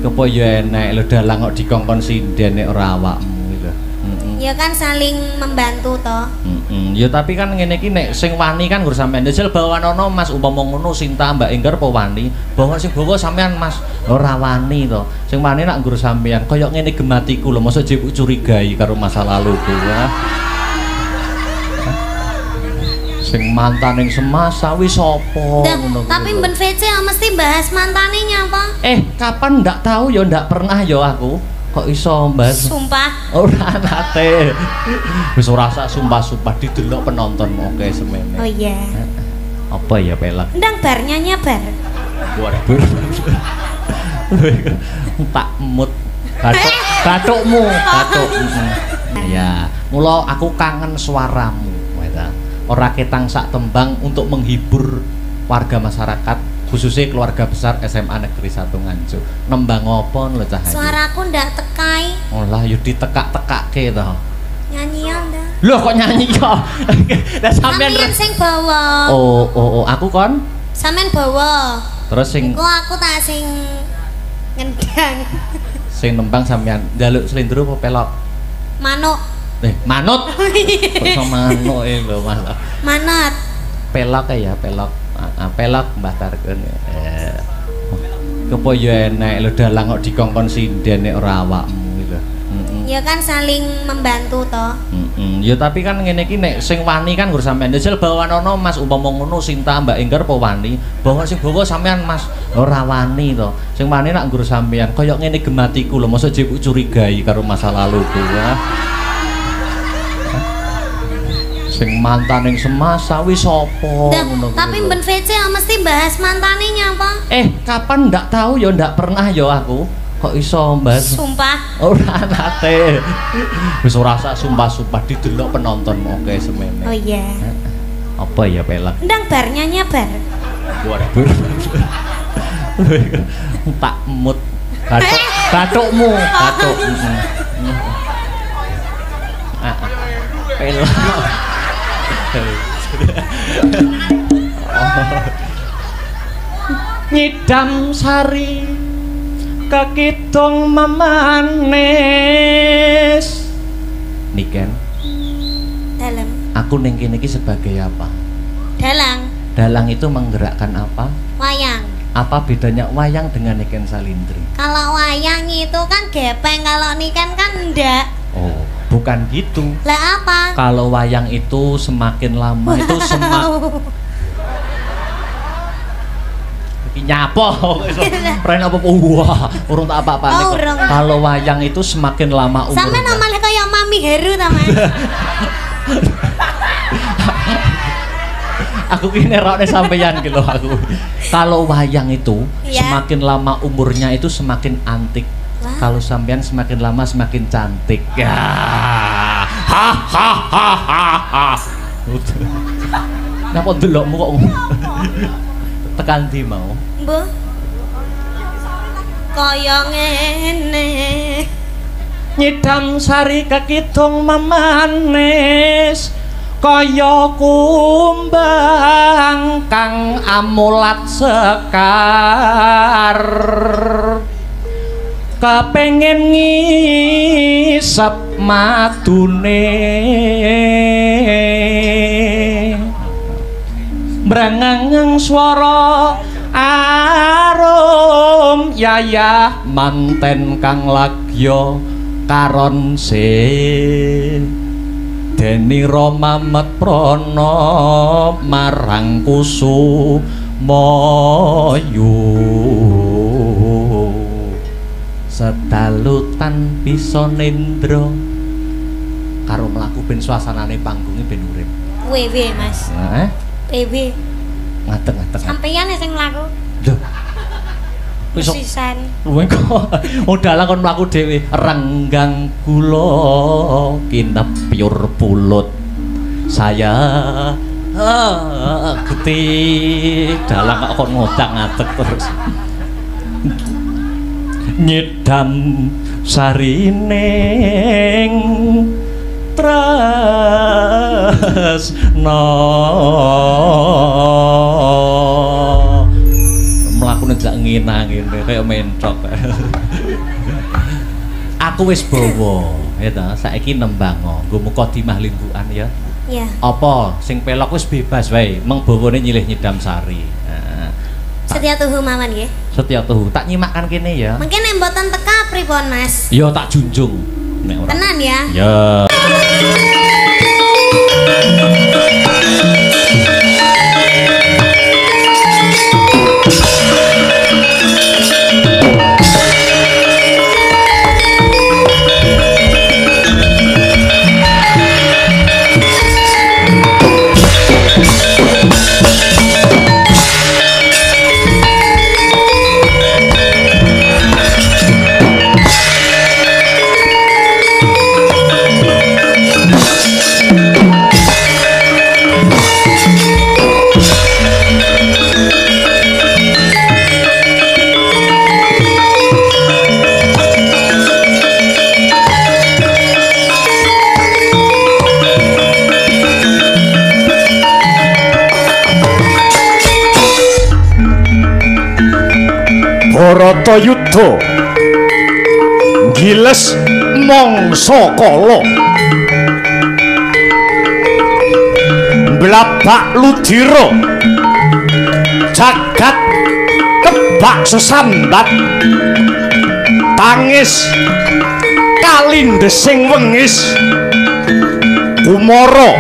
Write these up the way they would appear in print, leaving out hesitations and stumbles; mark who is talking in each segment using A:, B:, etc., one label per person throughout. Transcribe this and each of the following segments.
A: Kepo ya enek lho dalang kok dikongkon sinden nek ora awakmu iki lho.
B: Ya kan saling membantu toh.
A: Ya tapi kan ngene iki nek sing wani kan nggur sampean. Jajal bawanono Mas umpama ngono Sinta Mbak Enggar apa wani? Bawa sing bawa sampean Mas. Ora wani to. Sing wani nak nggur sampean kaya ngene gematiku lho, mosok jek curigai karo masa laluku. Sing mantan ning semasa wis sapa ngono.
B: Tapi ben VC mesti bahas mantane nyapa?
A: Kapan ndak tahu ya, ndak pernah ya aku. Kok iso bahas?
B: Sumpah.
A: Ora nate. Wis ora sak sumpah-sumpah didelok penonton oke semene.
B: Oh iya.
A: Apa ya pelek?
B: Ndang bar nyanyi bar.
A: Tak mut. Bathuk, bathukmu, bathuk. Ya, mula aku kangen suaramu, ta. Ora ketang sak tembang untuk menghibur warga masyarakat, khususnya keluarga besar SMA Negeri 1 Nganjuk. Nembang apa lho cah?
B: Suaraku ndak tekai.
A: Olah ya ditekak-tekake to.
B: Nyanyi ya ndak?
A: Loh kok nyanyi kok? Lah sampean
B: sing bawa.
A: Oh, aku kon?
B: Sampean bawa.
A: Terus sing
B: engko aku tak sing ngendang.
A: Sing nembang sampean njaluk slendro apa pelok?
B: Manuk.
A: Manut. Kok manuk e lho Mas.
B: Manut.
A: Pelok ya, pelok. Pelok Mbah Tarkun. Kepo ya enek lho dalang kok dikongkon sinden nek ora awakmu iki lho.
B: Ya kan saling membantu toh.
A: Ya tapi kan ngene iki nek sing wani kan nggur sampean. Jajal bawanono Mas umpama ngono Sinta Mbak Enggar apa wani? Bawa sing bawa sampean Mas. Ora wani to. Sing wani nak nggur sampean kaya ngene gematiku lho, mosok jek curigai karo masa laluku. Sing mantan ning semasa wis sapa ngono.
B: Tapi ben VC mesti bahas mantane nyapa?
A: Kapan ndak tahu ya, ndak pernah ya aku. Kok iso bahas?
B: Sumpah.
A: Ora nate. Wis ora sak sumpah-sumpah didelok penonton oke semene.
B: Oh iya.
A: Apa ya pelek?
B: Ndang bar nyanyi bar.
A: Tak mut. Bathuk, bathukmu, bathuk. Pelok. Nyidam sari kekidung memanis. Niken,
B: dalem.
A: Aku ning kene iki sebagai apa?
B: Dalang.
A: Dalang itu menggerakkan apa?
B: Wayang.
A: Apa bedanya wayang dengan Niken Salindri?
B: Kalau wayang itu kan gepeng, kalau Niken kan enggak.
A: Oh, bukan gitu.
B: Lah apa?
A: Kalau wayang itu semakin lama itu semakin nyapo. Ren apa wah, urung tak apa-apa.
B: Oh,
A: kalau wayang itu semakin lama umurnya.
B: Sampeyan malah kaya Mami Heru ta, Mas?
A: Aku ki nerokne sampeyan ki lho aku. Kalau wayang itu
B: ya,
A: semakin lama umurnya itu semakin antik. Kalau sampean semakin lama semakin cantik. Ya. Ha ha ha ha ha. Napa delokmu kok tekan ndi mau?
B: Mbah. Kaya ngene.
A: Nyidam sari kekidung memanis kaya kumbang kang amulat sekar. Kepengen ngisep madune brengeng swara arum yayah manten kang lagya karon se denira mamet prana marang kusumayu. Sedalu tan bisa nendra karo mlaku ben suasanane panggunge ben urip.
B: Wewe Mas.
A: Heeh.
B: Wewe.
A: Ngadeg-ngadeg.
B: Sampeyan sing mlaku.
A: Lho. Wis
B: sisan.
A: Luwe kok dalang kon mlaku dhewe renggang kula kinepyur pulut. Saya getih dalang kok kon ngodak-ngadeg terus. Nyidam sarining tresna. Mlakune nek ngina ngene kaya mentok. Aku wis bawa, ya ta, saiki nembang nggo mukadimah limbukan ya.
B: Iya.
A: Apa sing pelok wis bebas wae, meng bawane nyilih nyidam sari. Heeh.
B: Setia tuhu mawon nggih.
A: Setia tuhu. Tak nyimakkan kene ya.
B: Mungkin nek mboten teka pripun, Mas?
A: Ya tak junjung nek ora.
B: Tenan ya?
A: Ya.
C: Bharatayuddha giles mangsa kala mblabak ludira jagat kebak sesambat tangis kalindhesing wengis kumara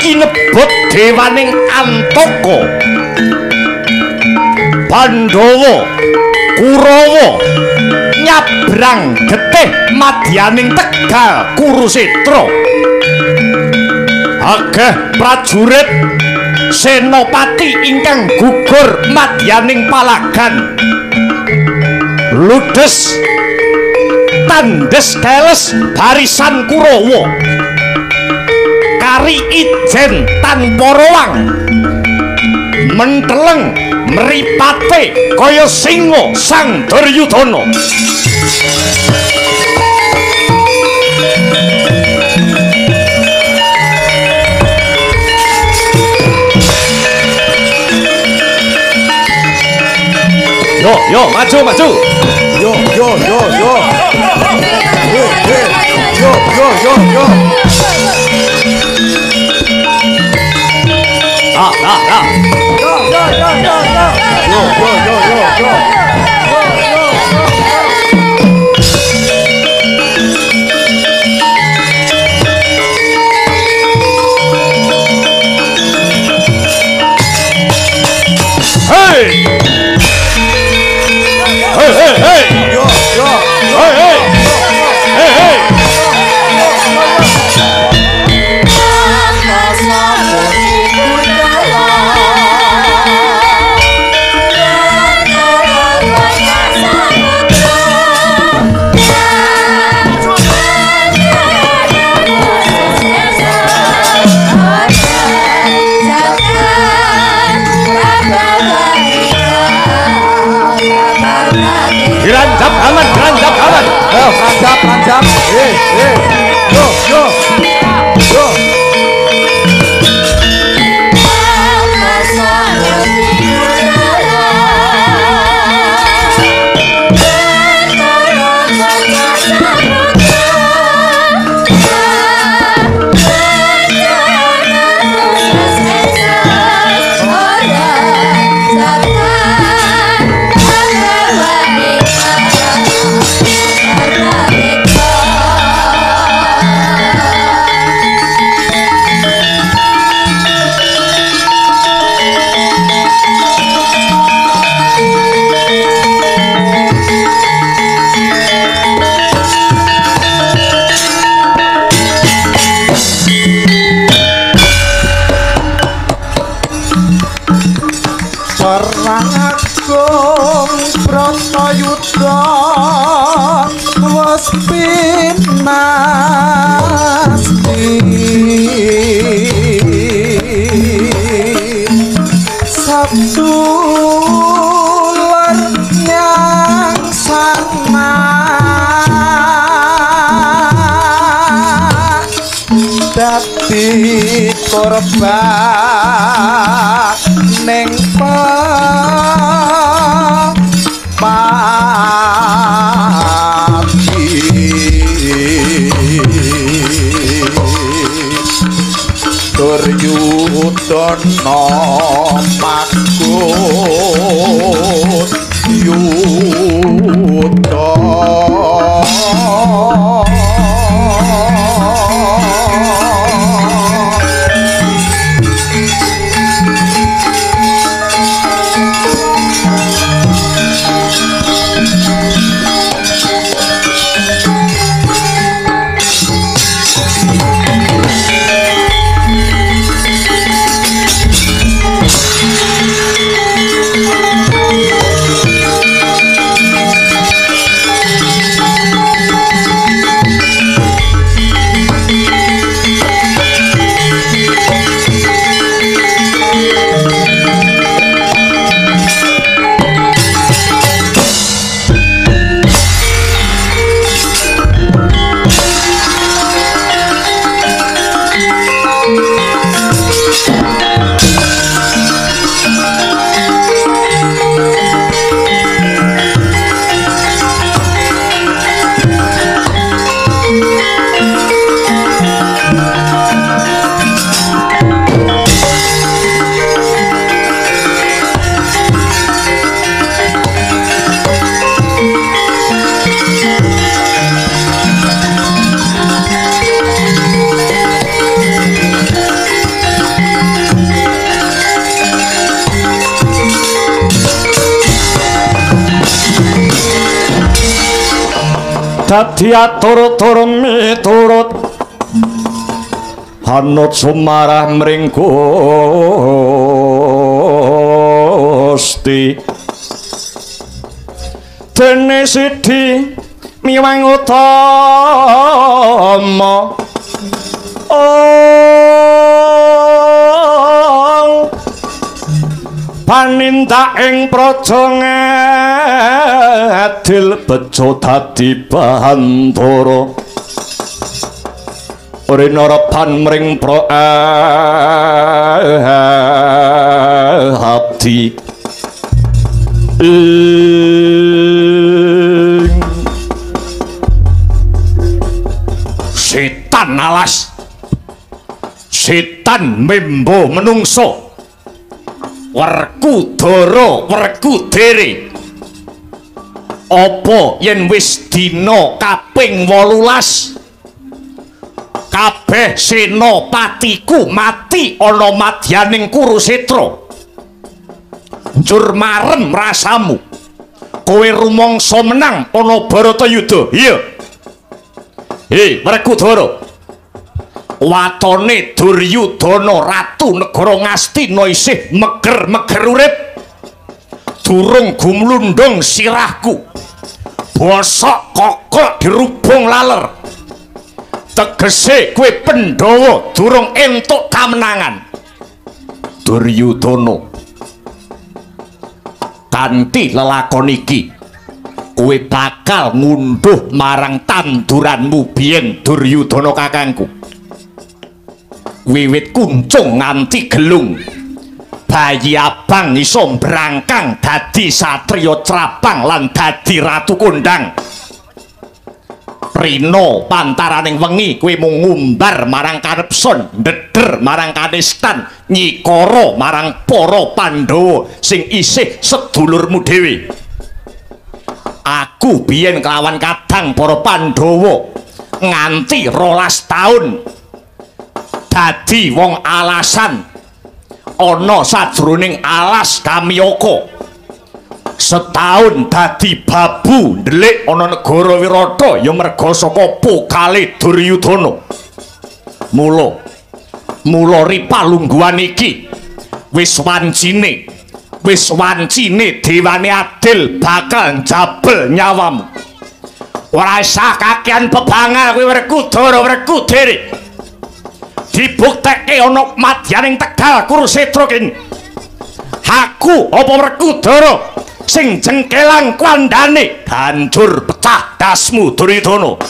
C: kinebut dewaning Antaka Pandhawa Kurawa nyabrang getih madyaning Tegal Kurusetra. Akeh prajurit senopati ingkang gugur madyaning palagan. Ludes tandes keles barisan Kurawa. Kari ijen tanpa rowang. Menteleng mripate kaya singa Sang Duryudana. Yo yo maju maju.
D: Yo yo yo yo. Yo yo yo yo yo.
C: Ah ah ah.
D: Yo yo yo yo yo. Yo yo yo yo.
C: Hey! Hey hey hey!
D: Yo yo.
C: Hey hey! Hey hey! Diranjap aman, diranjap aman.
D: Ayo, ranjap, ranjap. Yo, yo, yo. Perang agung Bratayuda wis pinasti sadulur nyang sana dadi korban ning perang. Duryudana magut yuda.
C: Dadi atur-tur miturut hanut sumarah mring Gusti. Dene sidi miwang utama ong panindak ing praja ngadil bejo dadi bandara rina reban mring abdi ing setan alas setan membo menungso Werkudara Werkudere apa yen wis dina kaping 18 kabeh senopatiku mati ana madyaning Kurusetra njur marem rasamu kowe rumangsa menang ana Bharatayuda. Iya he Werkudara, watone Duryudana ratu negara Ngastina isih meger-meger urip, durung gumlundung sirahku, bosok kokok dirubung laler, tegese kowe Pandhawa durung entuk kamenangan. Duryudana, kanthi lelakon iki kowe bakal ngunduh marang tanduranmu biyen Duryudana kakangku. Wiwit kuncung nganti gelung, bayi abang iso mbrangkang dadi satriya crapang lan dadi ratu kondang. Rina pantaraning wengi kowe mung ngumbar marang Kanepson, ndeder marang Kanistan, nyikara marang para Pandhawa sing isih sedulurmu dhewe. Aku biyen kelawan kadang para Pandhawa nganti 12 taun dadi wong alasan ana sajroning alas Kamyaka. Setahun dadi babu ndelik ana negara Wirata ya merga saka pokale Duryudana. Mula mula ripalungguhan iki wis wancine dewane adil bakal njabel nyawamu. Ora usah kakean bebangal kowe Werkudara Werkudere. Dibuktekke ana madyaning Tegal Kurusetra kene. Aku apa Werkudara sing jengkelang kandhane banjur pecah dasmu Duryudana.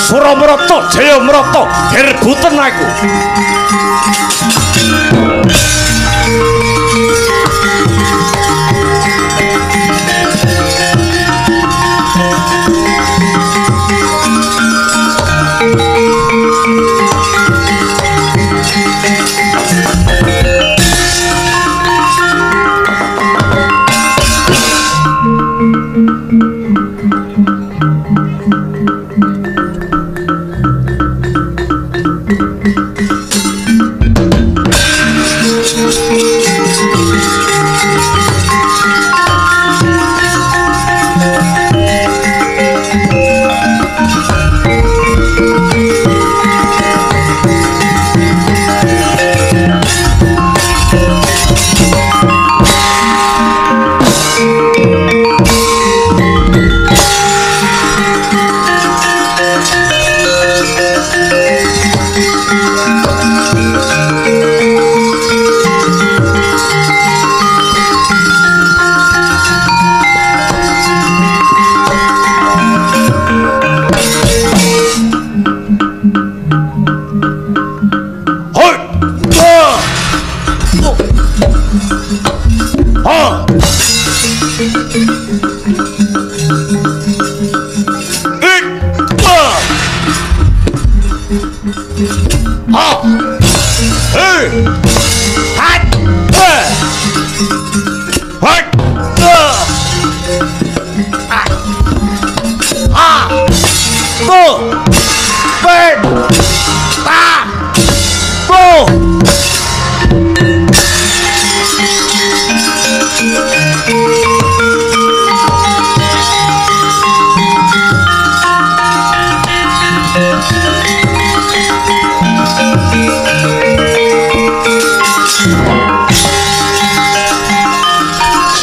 C: Suramrata Jayamrata gerbuten aku.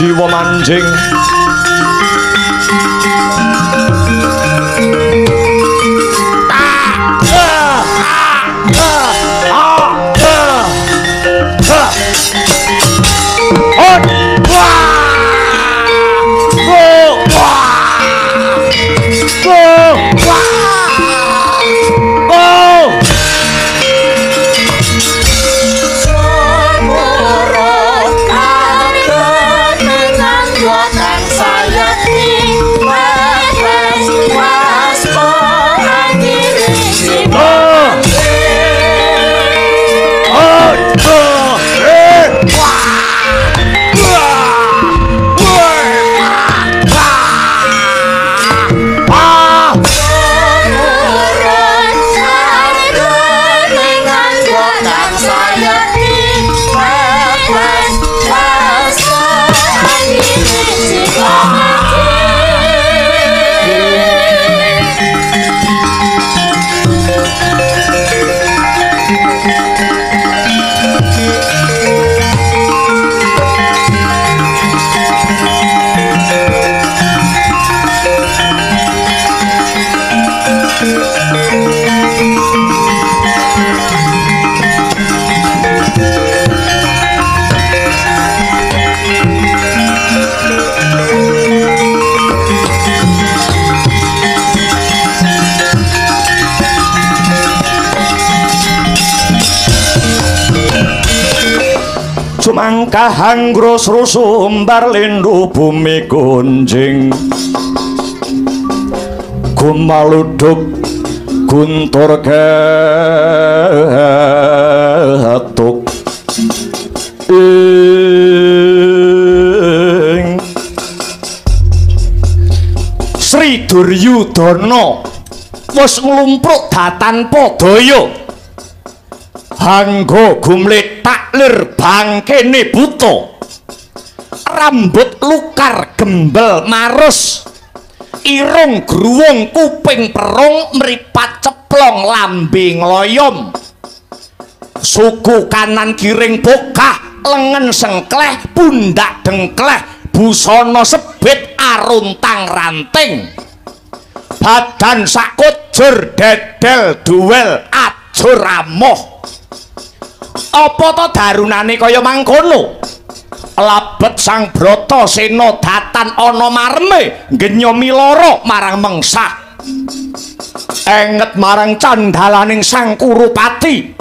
C: Jiwa manjing Sumangkah grosrusumbar lindu bumi gunjing gumaluduk guntur ketuk ing Sri Duryudana wis nglumpruk datanpa daya hangga gumlethak lir bangkene buta rambut lukar gembel marus irung gruwung kuping perung mripat ceplong lambe ngloyom suku kanan giring bokah lengen sengkleh pundak dengkleh busana sebit aruntang ranting badan sakujur dedel duwel ajur amoh. Apa to darunane kaya mangkono? Labet Sang Bratasena datan ana mareme genyomi lara marang mengsah. Enget marang candhalaning Sang Kurupati.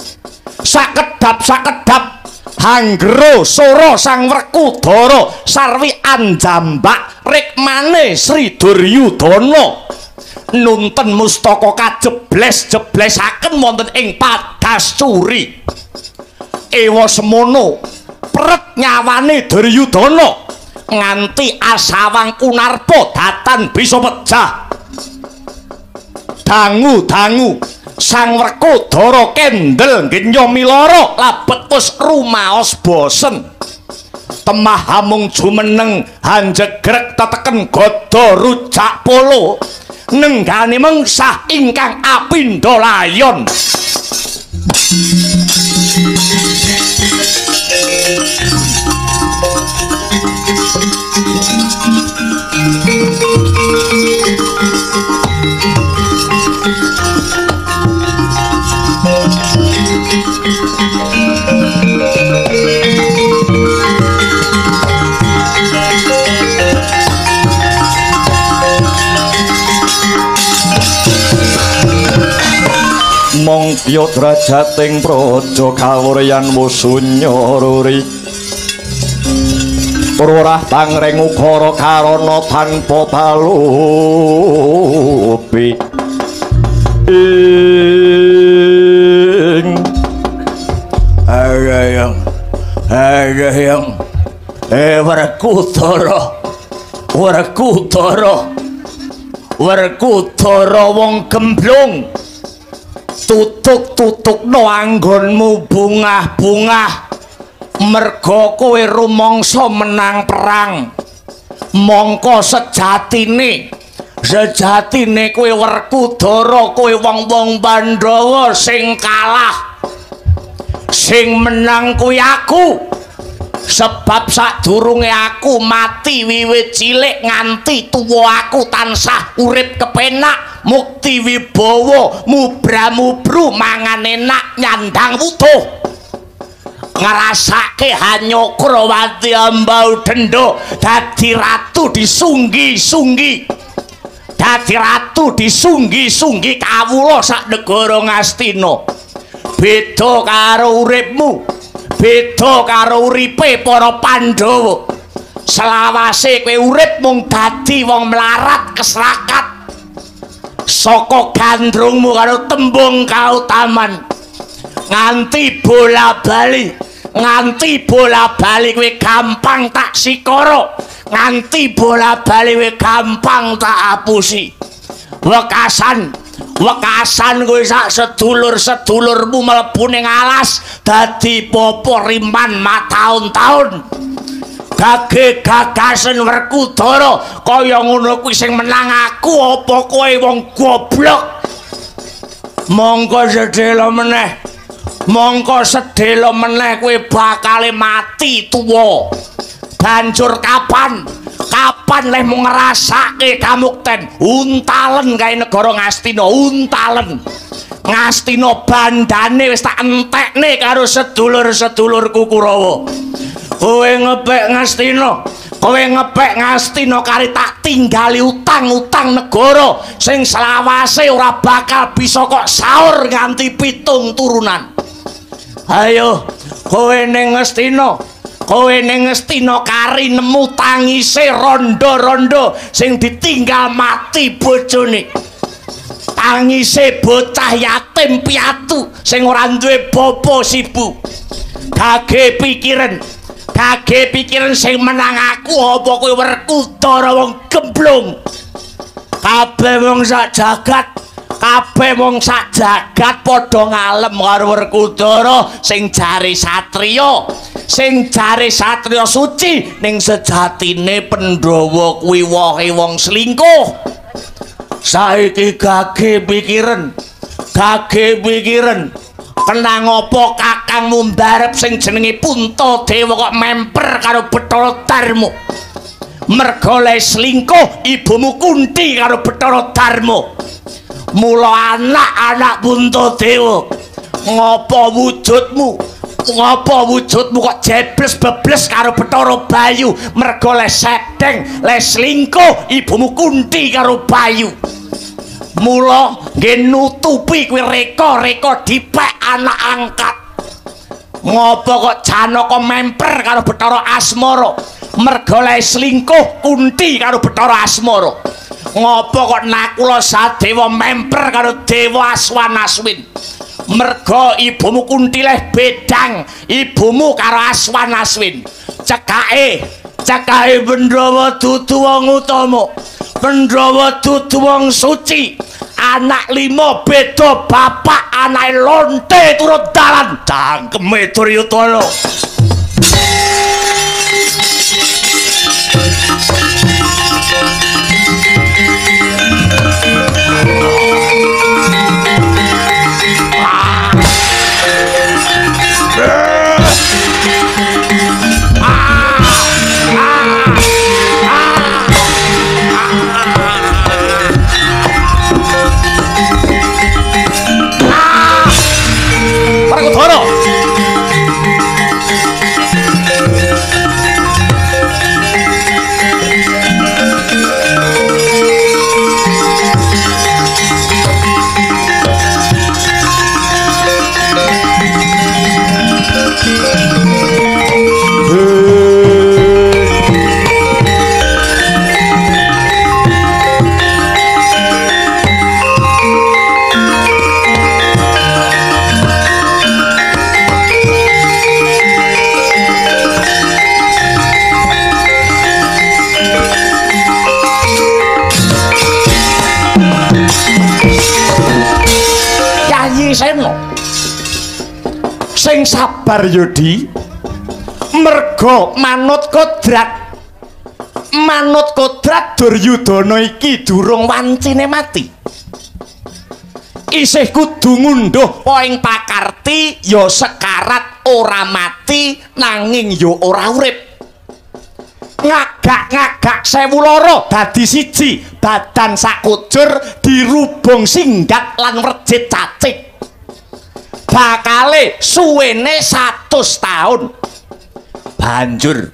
C: Sakedhap-sakedhap hanggero sora Sang Werkudara sarwi anjambak rikmane Sri Duryudana. Nunten mustaka kajebles-jeblesaken wonten ing Padascuri. Ewa semono pret nyawane Duryudana nganti asawang kunarpa datan bisa pejah. Dangu-dangu Sang Werkudara kendel ngenya milara labet wis rumaos bosen. Temah amung jumeneng hanjegrek teteken gada rujak polo nenggane mengsah ingkang apindha layon. Mongkyo drajating praja kawuryan wusunya ruri purwurah tangreng ukara karana tanpa palupi ing
D: ayang ayang Werkudara Werkudara Werkudara wong gemblung tutuk-tutukno anggonmu bungah-bungah merga kowe rumangsa menang perang. Mongko sejatine sejatine kowe Werkudara kowe wong-wong Pandhawa sing kalah, sing menang kuwi aku. Sebab sadurunge aku mati wiwit cilik nganti tuwa aku tansah urip kepenak, mukti wibawa, mubra-mubru mangan enak nyandang wutuh. Ngrasake Hanyokrawati ambau denda dadi ratu disunggi-sunggi. Dadi ratu disunggi-sunggi kawula sak negara Ngastina. Beda karo uripmu, beda karo uripe para Pandhawa. Selawase kowe urip mung dadi wong melarat kesrakat. Saka gandrungmu karo tembung kautaman nganti bola-bali, nganti bola-bali kowe gampang tak sikara, nganti bola-bali kowe gampang tak apusi. Wekasan wekasan kowe sak sedulur-sedulurmu mlebu ning alas dadi popo riman mataun-taun. Gage gagasen Werkudara kaya ngono kuwi sing menang aku apa kowe wong goblok. Mongko sedhela meneh, mongko sedhela meneh kowe bakale mati tuwa. Banjur kapan? Kapan lehmu ngrasake kamukten? Untalen kae negara Ngastina, untalen. Ngastina bandane wis tak entekne karo sedulur-sedulurku Kurawa. Kowe ngepek Ngastina, kowe ngepek Ngastina kari tak tinggali utang-utang negara sing selawase ora bakal bisa kok saur nganti 7 turunan. Ayo, kowe ning Ngastina, kowe ning Ngastina kari nemu tangise rondo-rondo sing ditinggal mati bojone. Tangise bocah yatim piatu sing ora duwe bapa sibu. Gage pikiran, gage pikiran sing menang aku apa kowe Werkudara wong gemblung. Kabeh wong sak jagat, kabeh wong sak jagat padha ngalem karo Werkudara sing jare satriya, sing jare satriya suci ning sejatine Pandhawa kuwi wohe wong selingkuh. Saiki gage pikiran, gage pikiran. Kenang apa kakangmu mbarep sing jenenge Puntadewa kok memper karo Bathara Darma? Merga le selingkuh ibumu Kunti karo Bathara Darma. Mula anak-anak Puntadewa, ngapa wujudmu? Ngapa wujudmu kok jebles-bebles karo Bathara Bayu? Merga le sedeng, le selingkuh ibumu Kunti karo Bayu.
C: Mula nggih nutupi kuwi reka-reka dipek anak angkat. Ngopo kok Janaka memper karo Bathara Asmara? Merga le selingkuh Kunti karo Bathara Asmara. Ngopo kok Nakula Sadewa memper karo Dewa Aswan Aswin? Merga ibumu Kunti leh bedang ibumu karo Aswan Aswin. Cekake, cekake Pandhawa dudu wong utama. Pandhawa dudu wong suci. Anak lima beda bapak, anake lonte turut dalan. Cangkeme Duryudana. Seno sing sabar Yudi, merga manut kodrat, manut kodrat Duryudana iki durung wancine mati, isih kudu ngunduh poing pakarti, ya sekarat ora mati nanging ya ora urip. Ngagak-ngagak 1002 dadi siji, badan sakujur dirubung singgat lan wrejit cacing. Bakale suwene 100 tahun. Banjur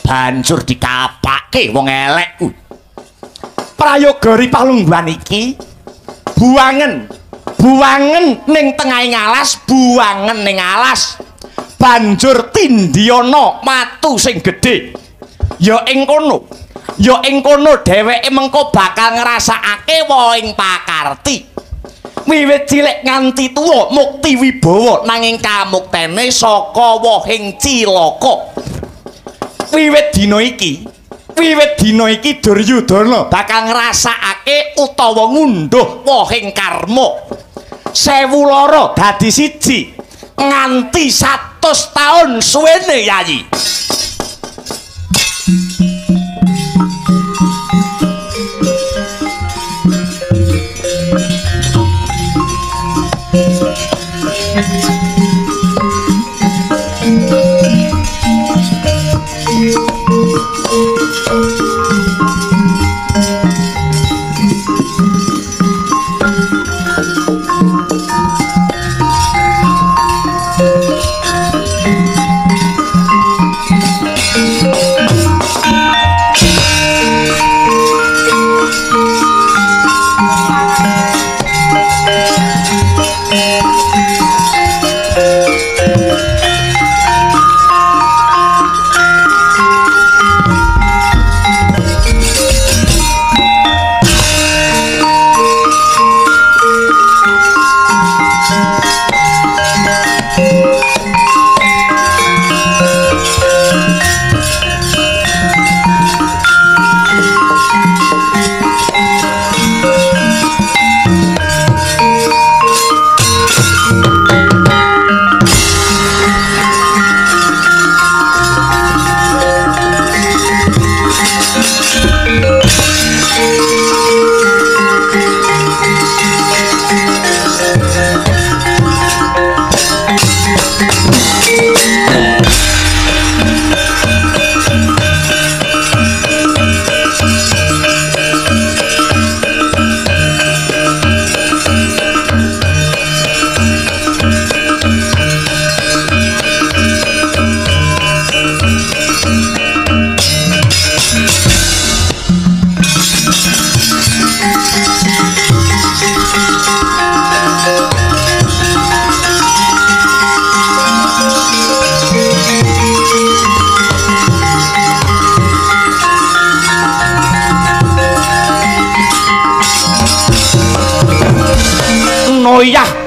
C: banjur dikapake wong elek ku. Prayoga ri palungguhan iki buangen, buangen ning tengahing alas, buangen ning alas. Banjur tindhiyana matu sing gedhe. Ya ing kono, ya ing kono dheweke mengko bakal ngrasakake wohing pakarti. Wiwit cilik nganti tuwa mukti wibawa nanging kamuktene saka wohing cilaka. Wiwit dina iki, wiwit dina iki Duryudana bakal ngrasakake utawa ngunduh wohing karma. 1002 dadi siji nganti 100 taun suwene Yayi.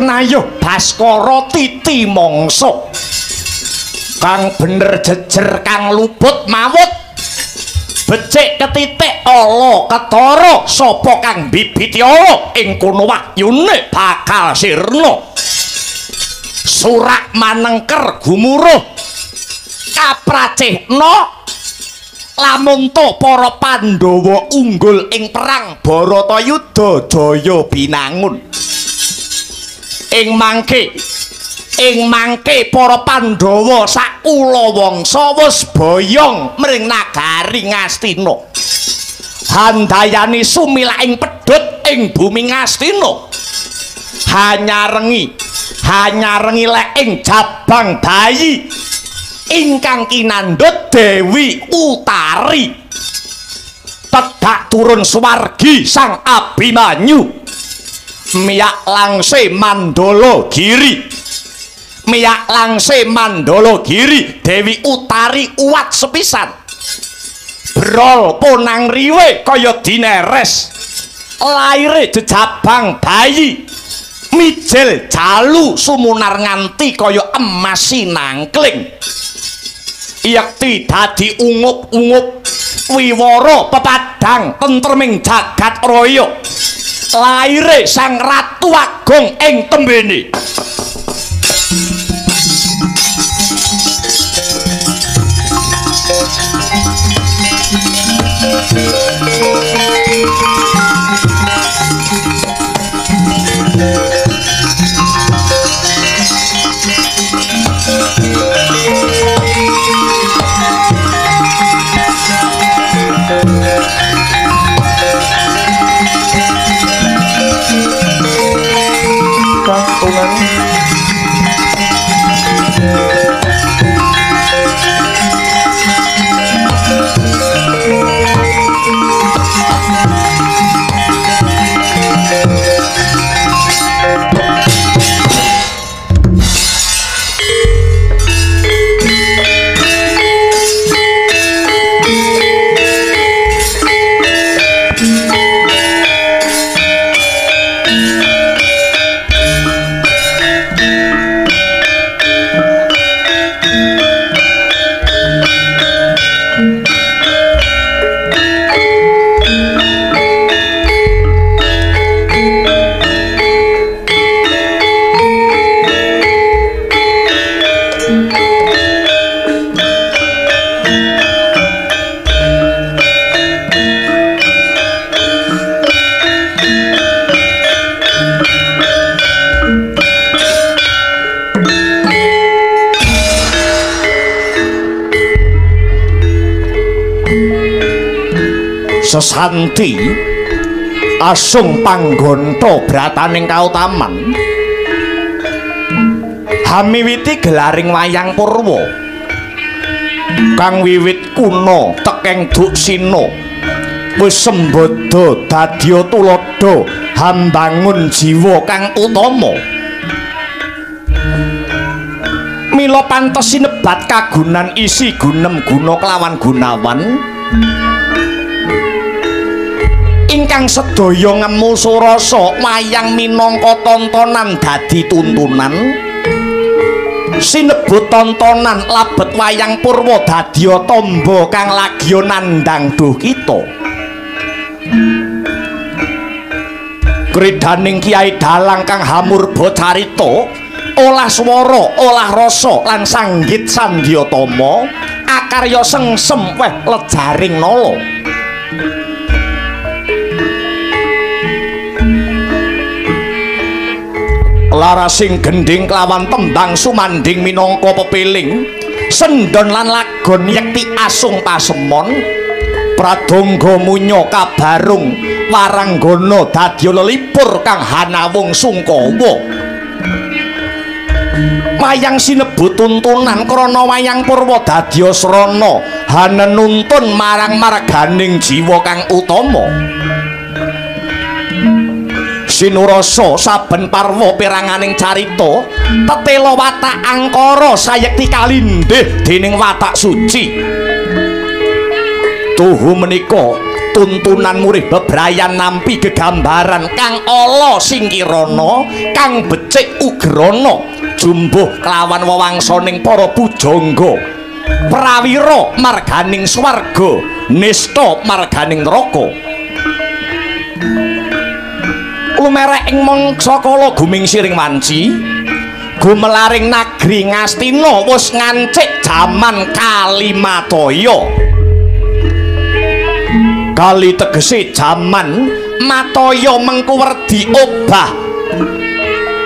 C: nayoh Baskara titi mangsa kang bener jejer kang luput mawut becik ketitik ala ketara sapa kang bibiti ala ing kono wahyune bakal sirna surak manengker gumuruh kapracehna lamun to para Pandhawa unggul ing perang Bharatayuda jaya binangun. Ing mangke para Pandhawa sak kulawangsa wis boyong mring nagari Ngastina. Handayani sumilaking pedhot ing bumi Ngastina. Hanyarengi leking jabang bayi ingkang kinandhut Dewi Utari. Tedak turun swargi Sang Abimanyu. Miyak langse Mandala Giri. Miyak langse Mandala Giri Dewi Utari uwat sepisan. Brol ponang riwe kaya dineres. Laire jejabang bayi. Mijil jalu sumunar nganti kaya emas sinangkling. Yekti dadi ungup-ungup wiwara pepadang tentreming jagat raya. Laire Sang Ratu Agung ing tembene. Sesanti asung panggonta brataning kautaman hamiwiti gelaring wayang purwa kang wiwit kuna tekeng duksina wis sembada dadya tuladha hambangun jiwa kang utama. Mila pantes sinebat kagunan isi gunem guna kelawan gunawan ingkang sedaya ngemu surasa wayang minangka tontonan dadi tuntunan. Sinebut tontonan labet wayang purwa dadya tamba kang lagya nandhang duh kita. Kridaning Kyai Dalang kang hamurba carita, olah swara, olah rasa lan sanggit sandyatama akarya sengsem weh lejaring nala. Larasing gendhing kelawan tembang sumandhing minangka pepiling sendon lan lagon yekti asung pasemon pradangga munya kabarung waranggana dadya lelipur kang hanawung sungkawa. Wayang sinebut tuntunan krana wayang purwa dadya srana hanenuntun marang marganing jiwa kang utama. Sinurasa saben parwa peranganing carita tetela watak angkara sayekti kalindih dening watak suci. Tuhu menika Tuntunan murih bebrayan nampi gegambaran kang ala singkirana, kang becik ugrana, jumbuh kelawan wewangsaning para pujangga. Prawira marganing swarga, nista marganing neraka. Lumerek ing mangsa kala gumingsiring wanci, gumelaring nagri Ngastina wis ngancik jaman Kalimataya. Kali tegese jaman, mataya mengku werdi obah.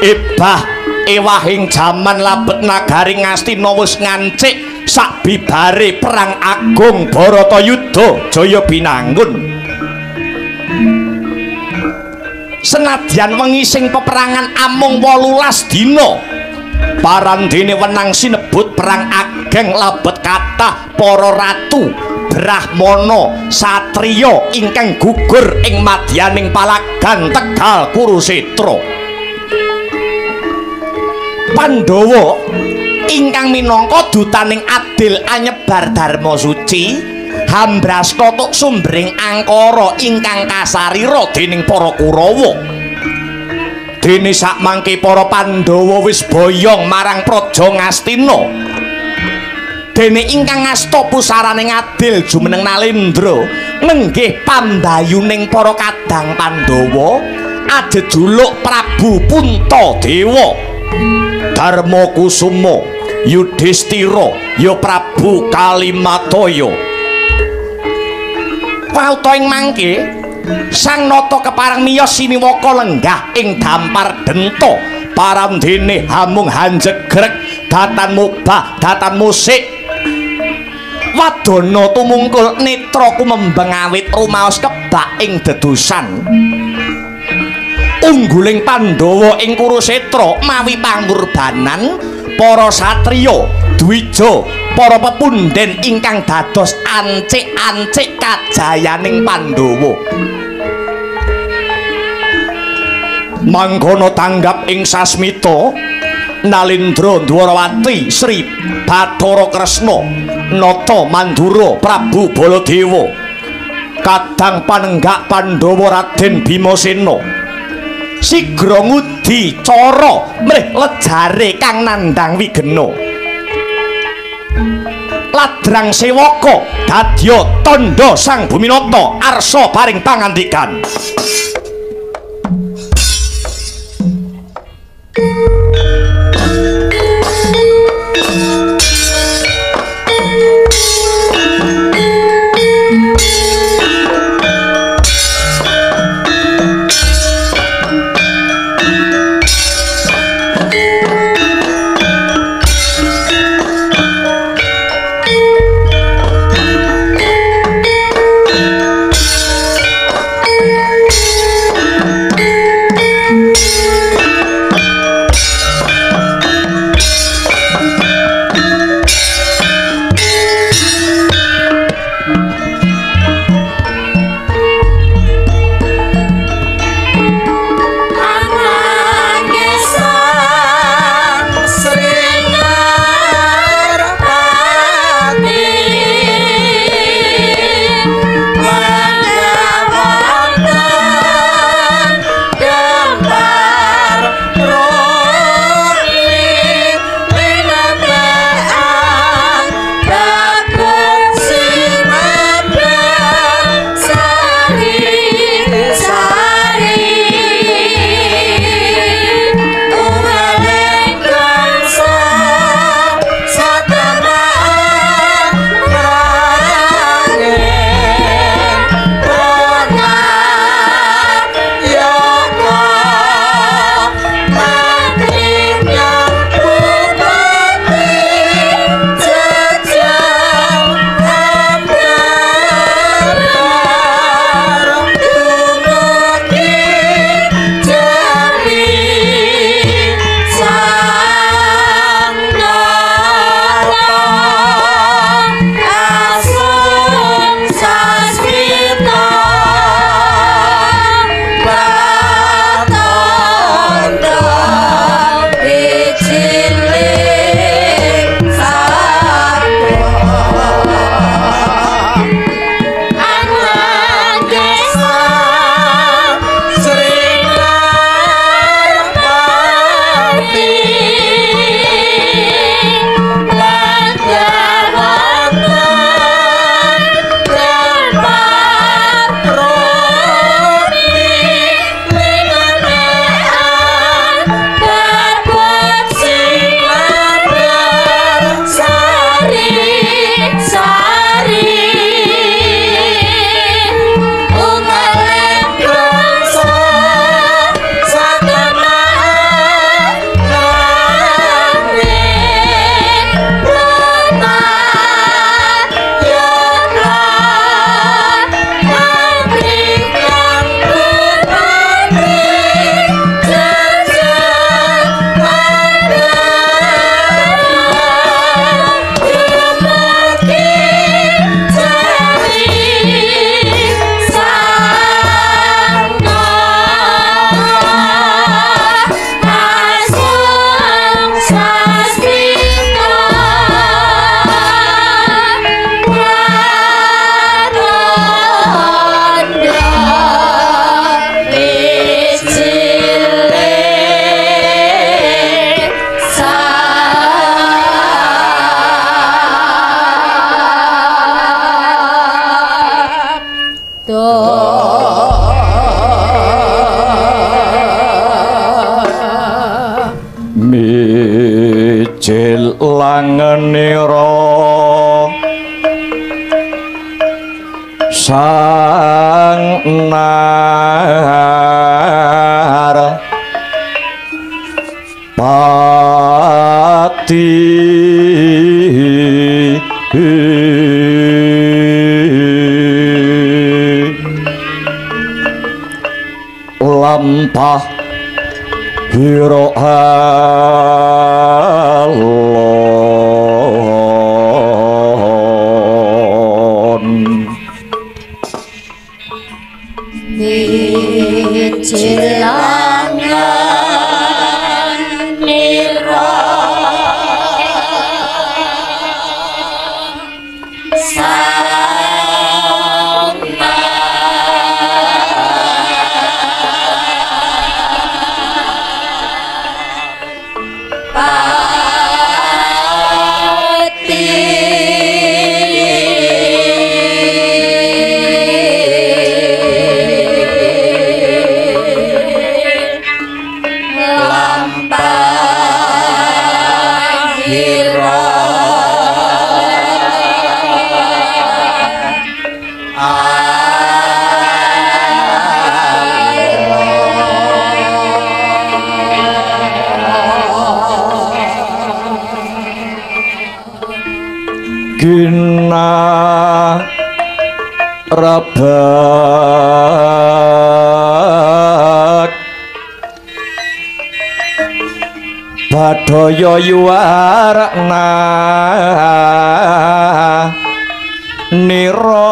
C: Ebah ewahing jaman labet nagari Ngastina wis ngancik sakbibare perang agung Bharatayuda Jaya Binangun. Senadyan wengi sing peperangan amung 18 dina, parandene wenang sinebut perang ageng labet kathah para ratu, brahmana, satriya ingkang gugur ing madyaning palagan Tegal Kurusetra. Pandhawa ingkang minangka dutaning adil anyebar dharma suci, hambrasta tuk sumbering angkara ingkang kasarira dening para Kurawa. Dene sakmangke para Pandhawa wis boyong marang Praja Ngastina. Dene ingkang ngasta pusaraning adil jumeneng Nalendra nenggih pambayuning para kadang Pandhawa ajejuluk Prabu Puntadewa, Darma Kusuma, Yudhistira, ya Prabu Kalimataya. Wauta ing mangke Sang Nata kepareng miyos siniwaka lenggah ing dampar denta, parandene hamung hanjegrek datan mubah datan musik. Wadana tumungkul netra kumembeng awit rumaos kebak ing dedusan. Ungguling Pandhawa ing Kurusetra mawi pangurbanan para satriya, dwija, para pepunden ingkang dados ancik-ancik kajayaning Pandhawa. Mangkono tanggap ing sasmita Nalendra Dwarawati Sri Bathara Kresna Nata Mandura Prabu Baladewa kadang panenggak Pandhawa Raden Bimasena sigra ngudi cara mrih lejare kang nandhang wigena. Ladrang sewaka dadya tandha Sang Buminata arsa paring pangandikan.
B: Dodo.
C: Mijil langenira sang nar pati lampah hiro alon
B: Mijilangan nira
C: Gina rabak badaya yuwarna nira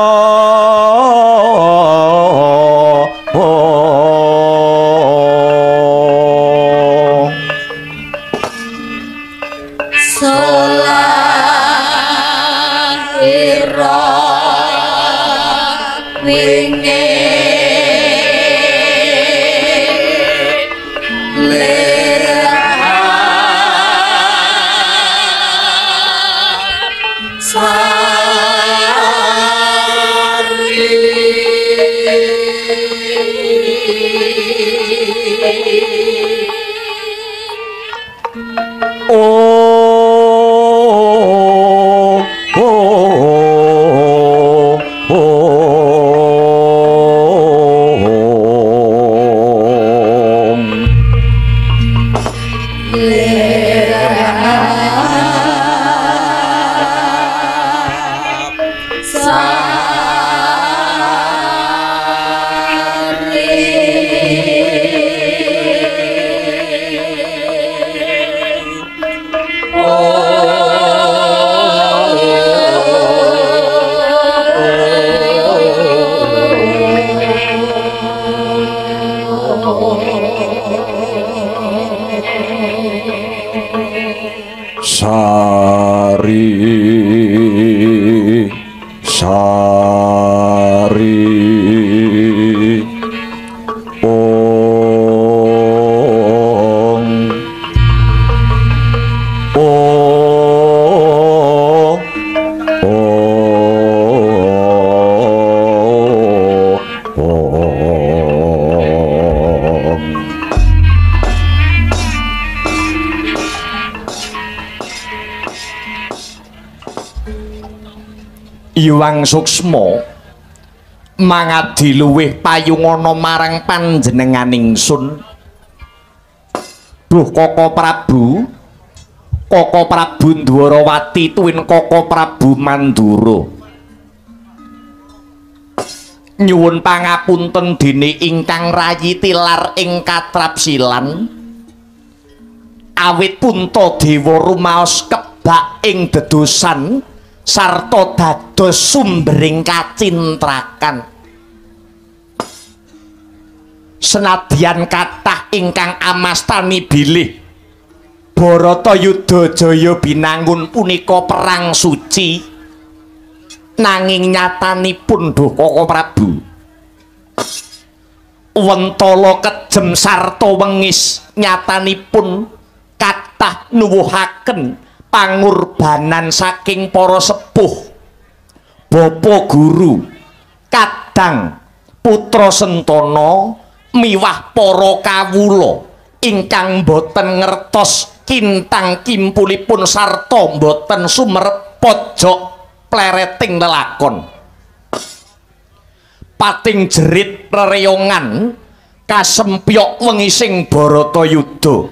C: Sari sari ong o o ong. Iwang Suksma mangadi luwih payungana marang panjenenganing sun. Duh Koko Prabu, Koko Prabu Ndwarawati tuwin Koko Prabu Mandura. Nyuwun pangapunten dene ingkang rayi tilar ing katrapsilan. Awit Puntadewa rumaos kebak ing dedosan sarta dados sumbering kacintrakan. Senadyan kathah ingkang amastani bilih Bharatayuda Jaya binangun punika perang suci, nanging nyatanipun duh Koko Prabu wentala kejem sarta wengis nyatanipun kathah nuwuhaken pangorbanan saking para sepuh, bapa guru, kadang Putra Sentana miwah para kawula ingkang boten ngertos kintang kimpulipun sarta boten sumerep pojok plereting lelakon. Pating jerit rereyongan kasempyok wengi sing Bharatayuda.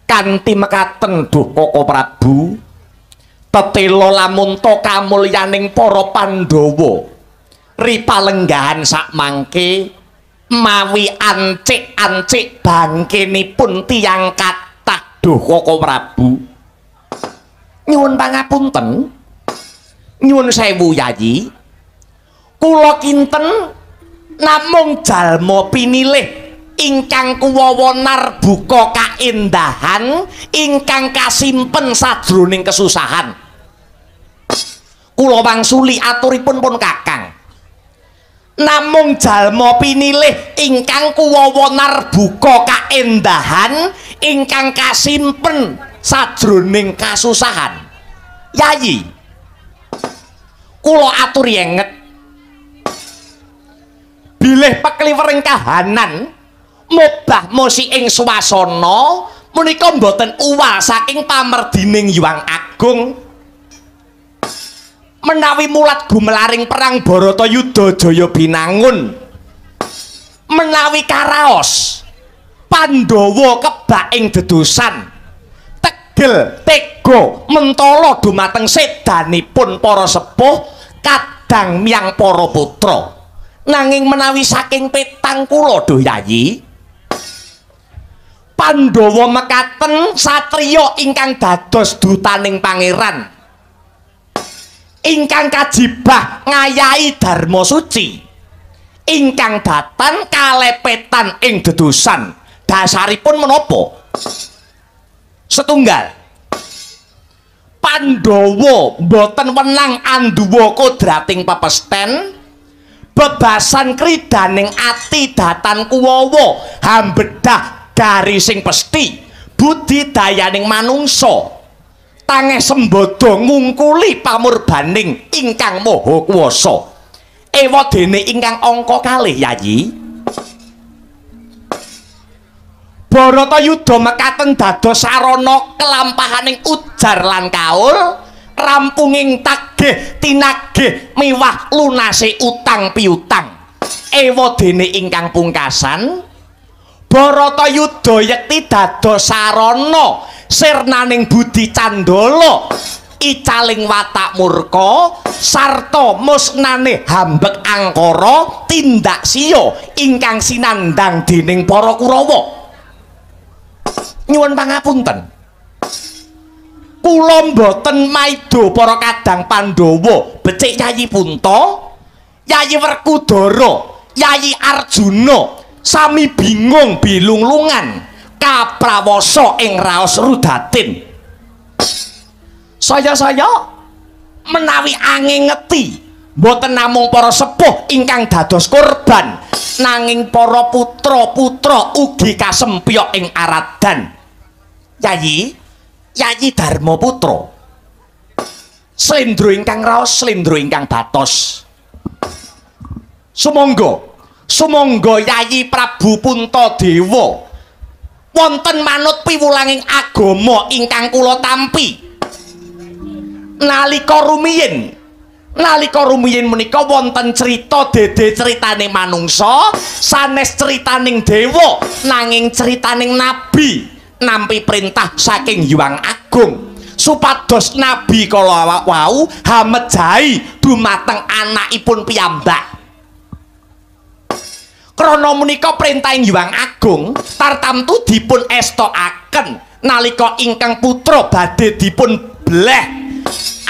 C: Kanthi mekaten duh Koko Prabu, tetela lamunta kamulyaning para Pandhawa ripalenggahan sakmangke mawi ancik-ancik bangkenipun tiyang kathah duh Koko Prabu. Nyuwun pangapunten, nyuwun sewu Yayi, kula kinten namung jalma pinilih ingkang kuwawa narbuka kaendahan ingkang kasimpen sajroning kesusahan. Kula wangsuli aturipun pun Kakang, namung jalma pinilih ingkang kuwawa narbuka kaendahan ingkang kasimpen sajroning kasusahan. Yayi, kula aturi enget bilih pekliwering kahanan mobah mosi ing swasana menika mboten uwal saking pamerdining Hyang Agung. Menawi mulat gumelaring perang Bharatayuda Jaya Binangun, menawi karaos Pandhawa kebak ing dedosan tegel tega mentala dumateng sedanipun para sepuh kadang miyang para putra. Nanging menawi saking petang kula duh Yayi, Pandhawa mekaten satriya ingkang dados dutaning pangeran ingkang kajibah ngayahi dharma suci ingkang datan kalepetan ing dedosan. Dasaripun menapa? Setunggal, Pandhawa mboten wenang anduwa kodrating pepesten, bebasan kridaning ati datan kuwawa hambedah garising pesti budidayaning manungsa tangeh sembada ngungkuli pamurbaning ingkang maha kuwasa. Ewadene ingkang angka kalih Yayi, Bharatayuda mekaten dados sarana kelampahaning ujar lan kaul, rampunging tagih tinagih miwah lunase utang piutang. Ewadene ingkang pungkasan, Bharatayuda yekti dados sarana sirnaning budi candala icaling watak murka sarta musnane hambek angkara tindak siya ingkang sinandhang dening para Kurawa. Nyuwun pangapunten, kula mboten maida para kadang Pandhawa becik Yayi Punta, Yayi Werkudara, Yayi Arjuna sami bingung bilunglungan kaprawasa ing raos rudatin. Saya-saya menawi angengeti mboten namung para sepuh ingkang dados korban, nanging para putra-putra ugi kasempyok ing aradan. Yayi, Yayi Dharma Putra, slendro ingkang raos, slendro ingkang batos. Sumangga, sumangga Yayi Prabu Puntadewa wonten manut piwulanging agama ingkang kula tampi. Nalika rumiyin menika wonten cerita dede critane manungsa, sanes critaning dewa, nanging critaning nabi nampi perintah saking Hyang Agung supados nabi kala wau hamejahi dumateng anakipun piyambak. Krana menika perintahing Hyang Agung tartamtu dipun estokaken nalika ingkang putra badhe dipun bleh.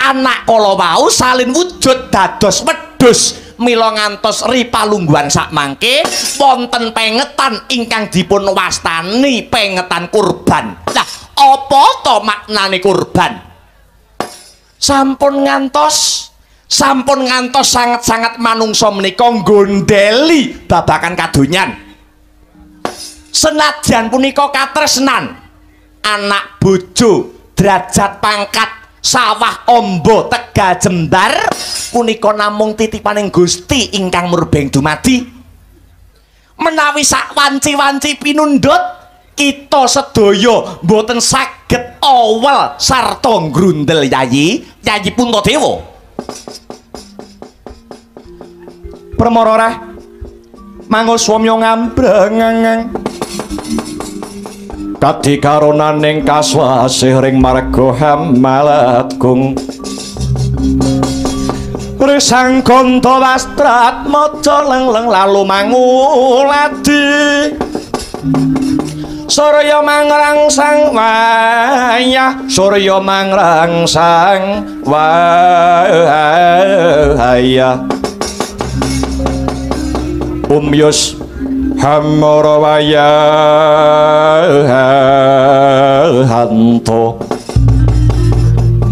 C: Anak kala wau salin wujud dados wedhus mila ngantos ripalungguhan sakmangke wonten pengetan ingkang dipun wastani pengetan kurban. Lah apa to maknane kurban? Sampun ngantos sanget-sanget manungsa menika nggondheli babakan kadonyan. Senadyan punika katresnan anak bojo, derajat pangkat, sawah ombo, tegal jembar punika namung titipaning Gusti ingkang murbeng dumadi. Menawi sak wanci-wanci pinundhut kita sedaya mboten saged awel sarta ngrundel Yayi, Yayi Puntadewa.
D: Permara reh manguswamya ngambreng kadi karonaning kaswasih ring marga Hamalagung. Risang ganda wastratmaja lengleng lalu manguladi surya mangrangsang wayah, surya mangrangsang wayah. Umyus hamara wayahanto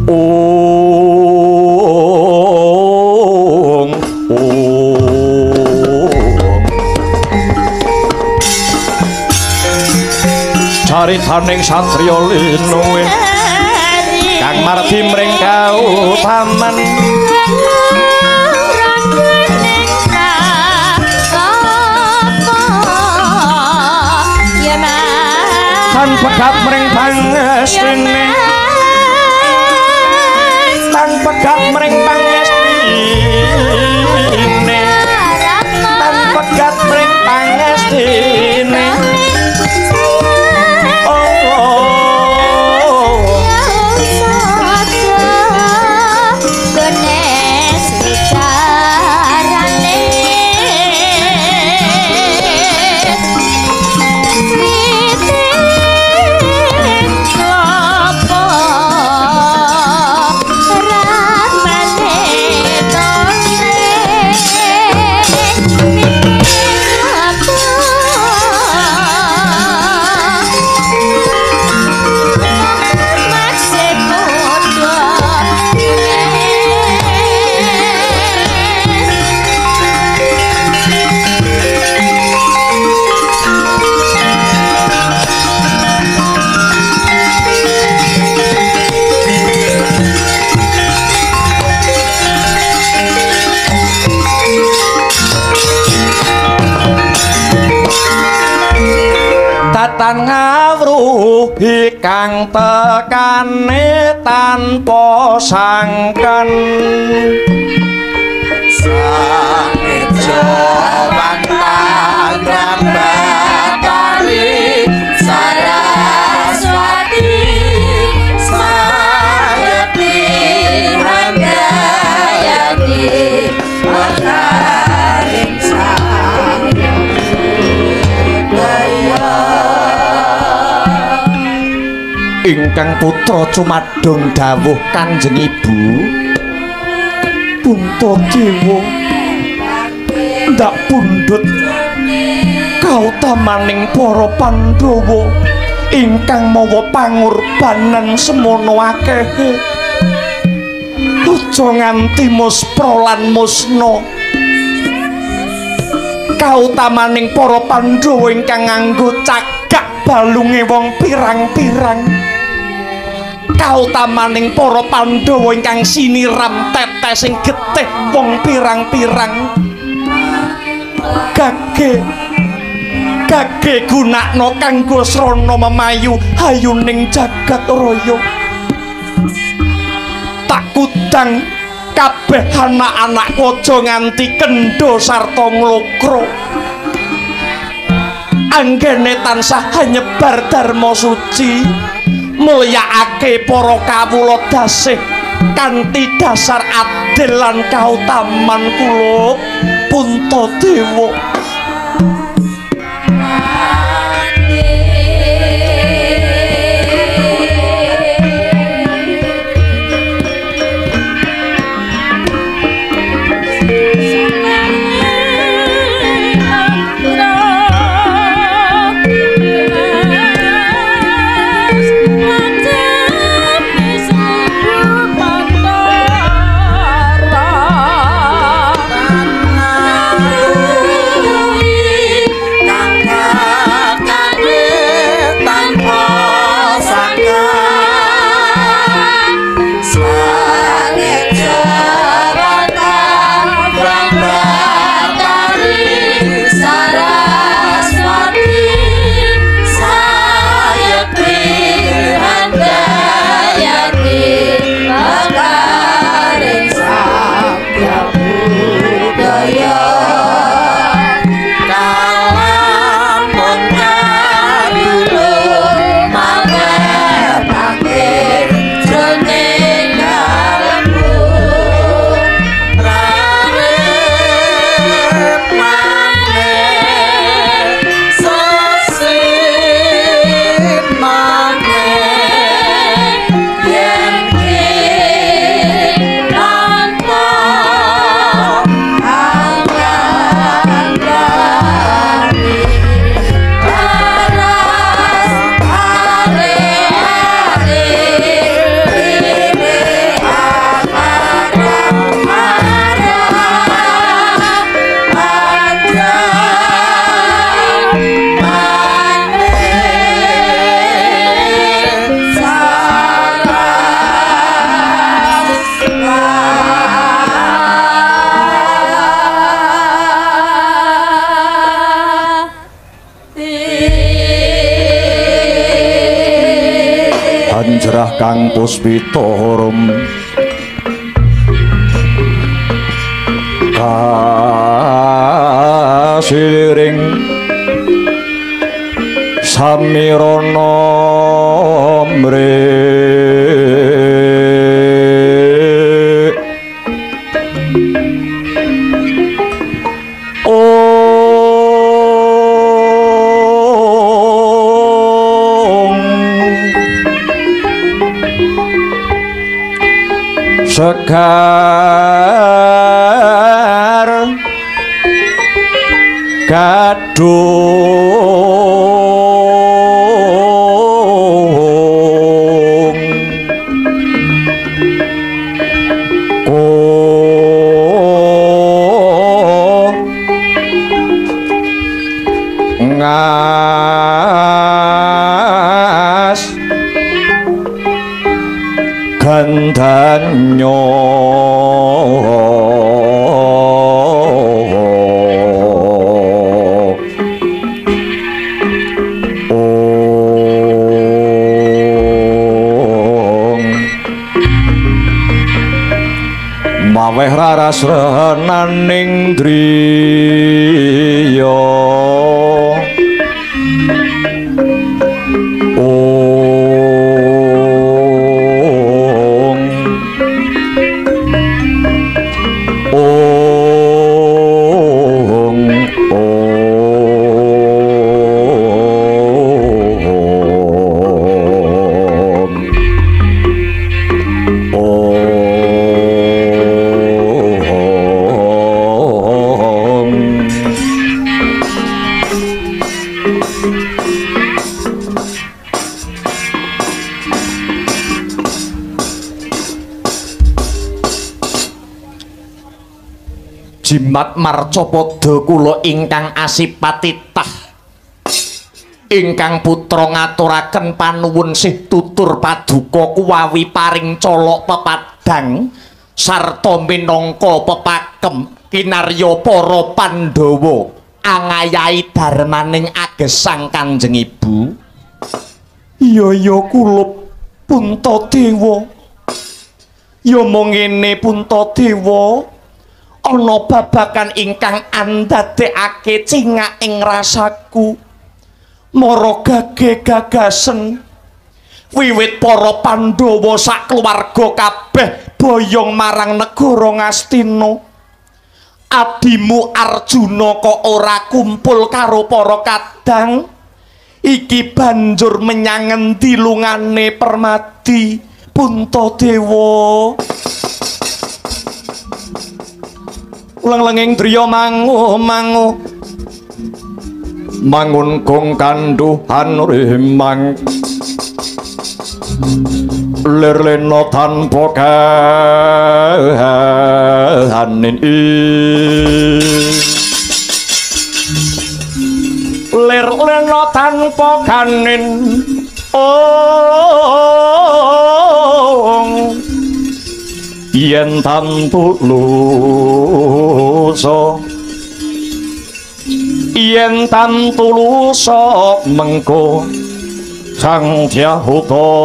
D: ong ong caritaning satriya linuwih kang mardi mring kautaman. Tan pegat mring pangestine, tan pegat mring pangestine, tan pegat mring pangestine. Tan ngawruhi kang tekane tanpa sangkan
E: sangejo wantang Batari Saraswati Sayati Handayani wataring
C: ingkang putra cumadung dawuh Kanjeng Ibu Puntadewa ndak pundhut kautamaning para Pandhawa ingkang mawa pangorbanan semono akehe. Aja nganti muspra lan musna. Kautamaning para Pandhawa ingkang nganggo cagak balunge wong pirang-pirang. Kautamaning para Pandhawa ingkang siniram tetesing getih wong pirang-pirang. Gage gage gunakno kanggo srana memayu hayuning jagat raya. Tak kudang kabeh anak-anakku aja nganti kendho sarta nglokro. Anggene tansah nyebar dharma suci, mulyakake para kawula dasih kanthi dasar adil lan kautaman kula Puntadewa.
E: Bye.
D: Vajrah kang puspita rum kasiring samirana mre segar gadung ko ngas gandanyo ong maweh raras renaning driya
C: Jimat marcapada kula ingkang asipatitah ingkang putra ngaturaken panuwun sih tutur paduka kuwawi paring colok pepadang sarta minangka pepakem kinarya para Pandhawa angayahi darmaning agesang Kanjeng Ibu.
D: Iya ya kulup Puntadewa,
C: ya mung ngene Puntadewa, ana babagan ingkang andadekake cingak ing rasaku mara gage gagasen wiwit para Pandhawa sakluwarga kabeh boyong marang negara Ngastina. Adimu Arjuna kok ora kumpul karo para kadang iki banjur menyang ngendi lungane Permadi Puntadewa.
D: Leng-lenging driya mangu mangu mangun gong kanduhan rimang lir lena tanpa kahanin
C: lir lena tanpa kanin ong
D: yen tantu lusa yen tantu lusa mengko Sang Dyah Utama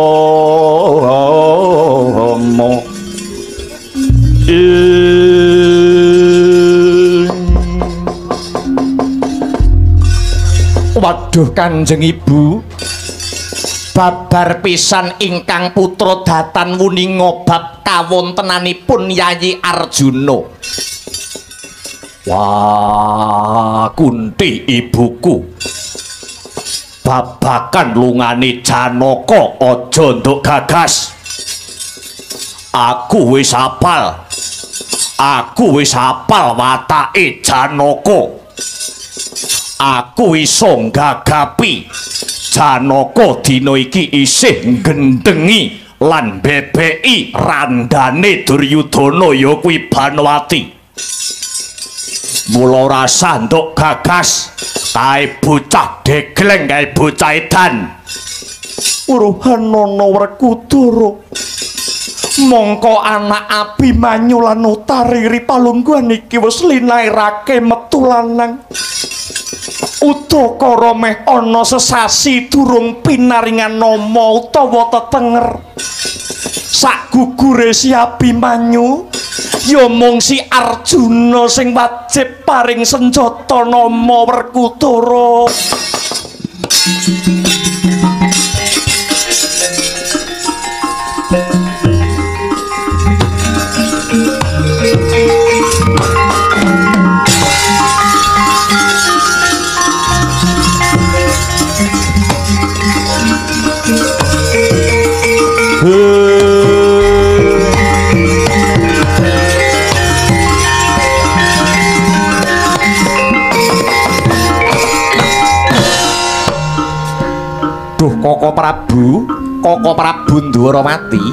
C: Waduh Kanjeng Ibu, babar pisan ingkang putra datan wuninga bab kawontenanipun Yayi Arjuna. Wah, Kunti ibuku, babakan lungane Janaka aja nduk gagas. Aku wis apal, aku wis apal watake Janaka. Aku iso nggagapi Janaka dina iki isih nggendengi lan bebeki randane Duryudana ya kuwi Banowati. Mula rasa nduk gagas kae bocah degleng, kae bocah edan.
D: Uruhanana Werkudara, mongko anak Abimanyu lan Utariri palungguhan iki wis linairake metu lanang.
C: Udakara meh ana sesasi durung pinaringan nama utawa tetenger. Sakgugure si Abimanyu ya mung si Arjuna sing wajib paring senjata nama Werkudara. Duh Koko Prabu, Koko Prabu Ndwarawati,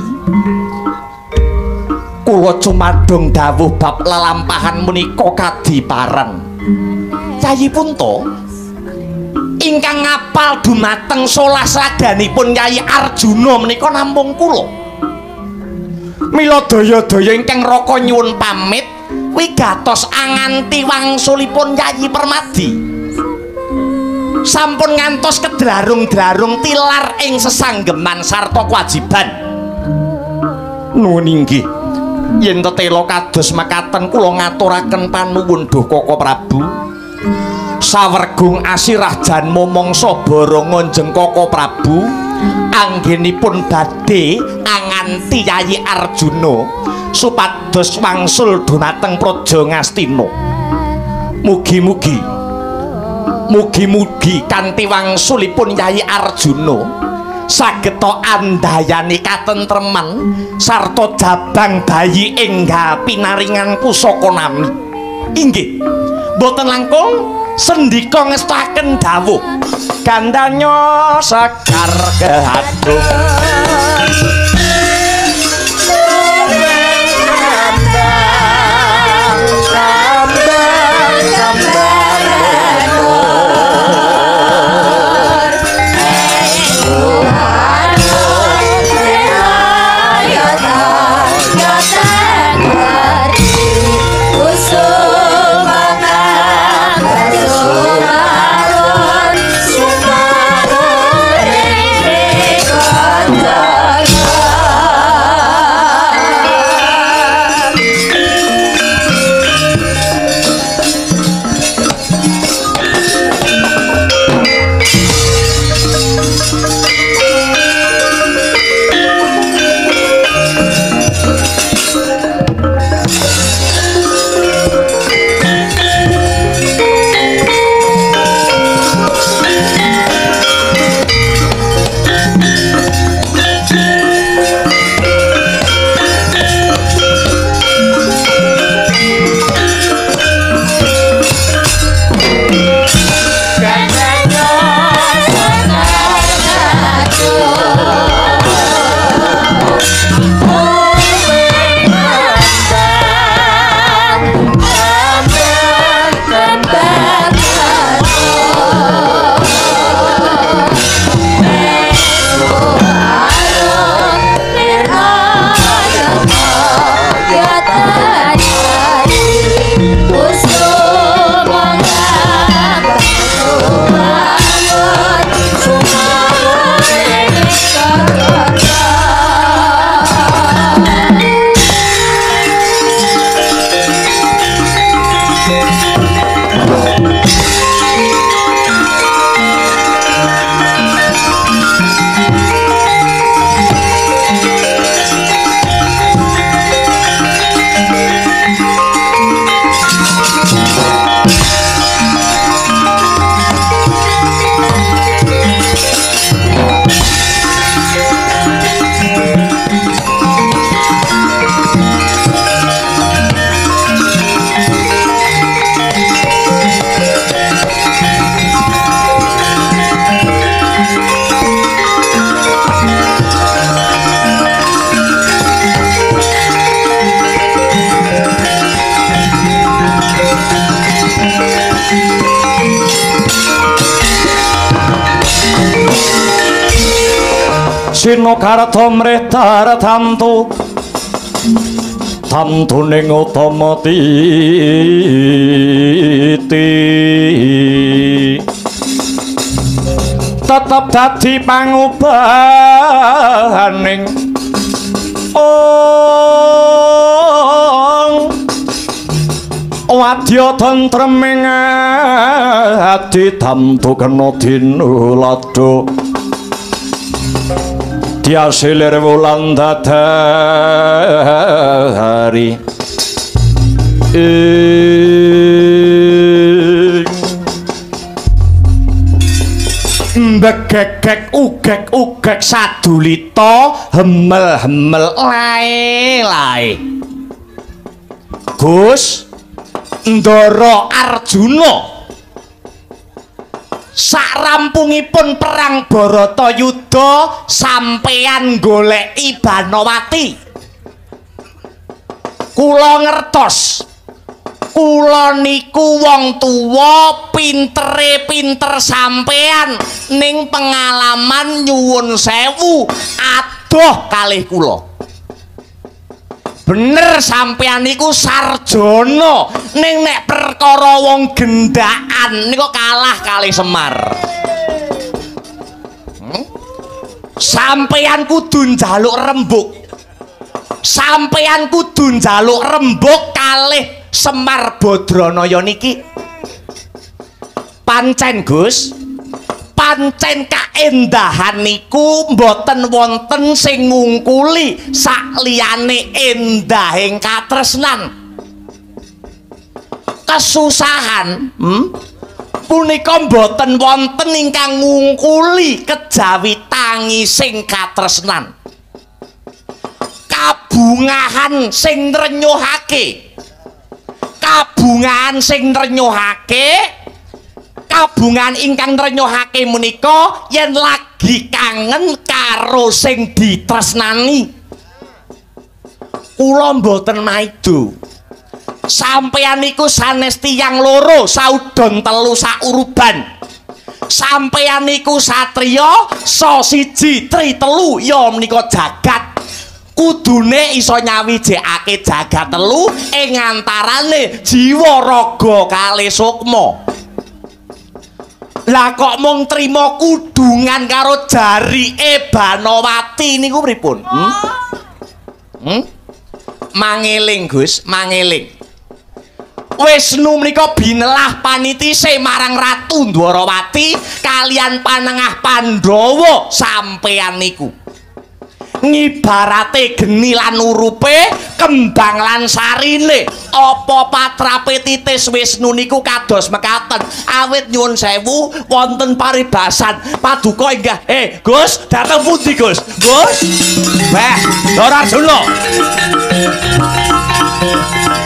C: kula cumadung dawuh bab lelampahan menika kadiparan. Yayi Punta ingkang ngapal dumateng solah slaganipun Yayi Arjuna menika namung kula. Mila daya-daya ingkang raka nyuwun pamit wigatos anganti wangsulipun Yayi Permadi. Sampun ngantos kedlarung-dlarung tilar ing sesanggeman sarta kewajiban. Nuwun inggih. Yen tetela kados mekaten kula ngaturaken panuwun duh Koko Prabu. Sawergung asirah janma mangsa baranga njeng Koko Prabu anggenipun badhe anganti Yayi Arjuna supados wangsul dhumateng Praja Ngastina. Mugi-mugi mugi-mugi kanthi wangsulipun Yayi Arjuna sageta andayani katentreman sarta jabang bayi enggal pinaringan pusaka nami. Inggih, mboten langkung sendika ngestaken dawuh. Gandanya sekar kehadung Sinokarta mrih tamtu tamtuning utama titi. Tetep dadi pangubahaning ong wadya tentreming ati tamtu kena dina lada diasilir wulan dadari mbegegek ugek-ugek sadulita hemel-hemel lae-lae. Gus Ndara Arjuna sakrampungipun perang Baratayuda sampeyan goleki Banowati. Kula ngertos, kula niku wong tuwa pintere pinter sampean, ning pengalaman nyuwun sewu adoh kalih kula. Bener sampean niku sarjana, ning nek perkara wong gendaan niku kalah kalih Semar. Sampean kudu njaluk rembug. Sampean kudu njaluk rembug kalih Semar Badranaya niki. Pancen Gus, pancen kaendahan niku mboten wonten sing ngungkuli sakliyane endahing katresnan. Kesusahan punika mboten wonten ingkang ngungkuli kejawi tangising katresnan. Kabungahan sing ngrenyuhake, kabungahan sing ngrenyuhake, kabungan ingkang ngrenyuhake menika yen lagi kangen karo sing ditresnani. Kula mboten maido. Sampeyan niku sanes tiyang loro, saudon telu sauruban. Sampeyan niku satriya sa siji tri telu ya menika jagat. Kudune iso nyawijekake jagat telu ing antarane jiwa raga kalih sukma. Lah kok mung trima kudungan karo jarike Banowati niku pripun? Mangeling Gus, mangeling. Wisnu menika binelah panitise marang Ratu Ndwarawati kalian panengah Pandhawa sampeyan niku. Ngibarate geni lan urupe, kembang lan sarine, apa patrape titis Wisnu niku kados mekaten. Awit nyuwun sewu wonten paribasan paduka inggah. Gus, dateng pundi Gus? Gus, weh, Ndara Arjuna.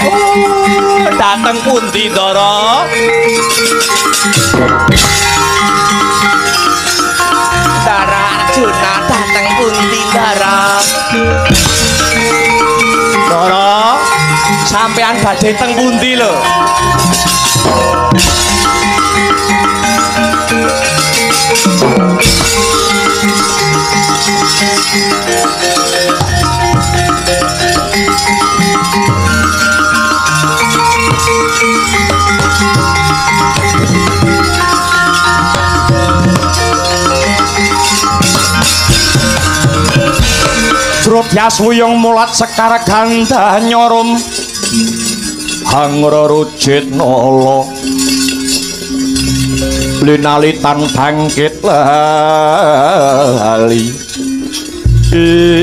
C: Oh, dateng pundi Ndara? Ndara Arjuna dateng pundi Ndara? Ndara, sampean badhe teng pundi lho? Jrodyas wuyung mulat sekar ganda nyorum hangra rujit nala linalitan bangkit lali ing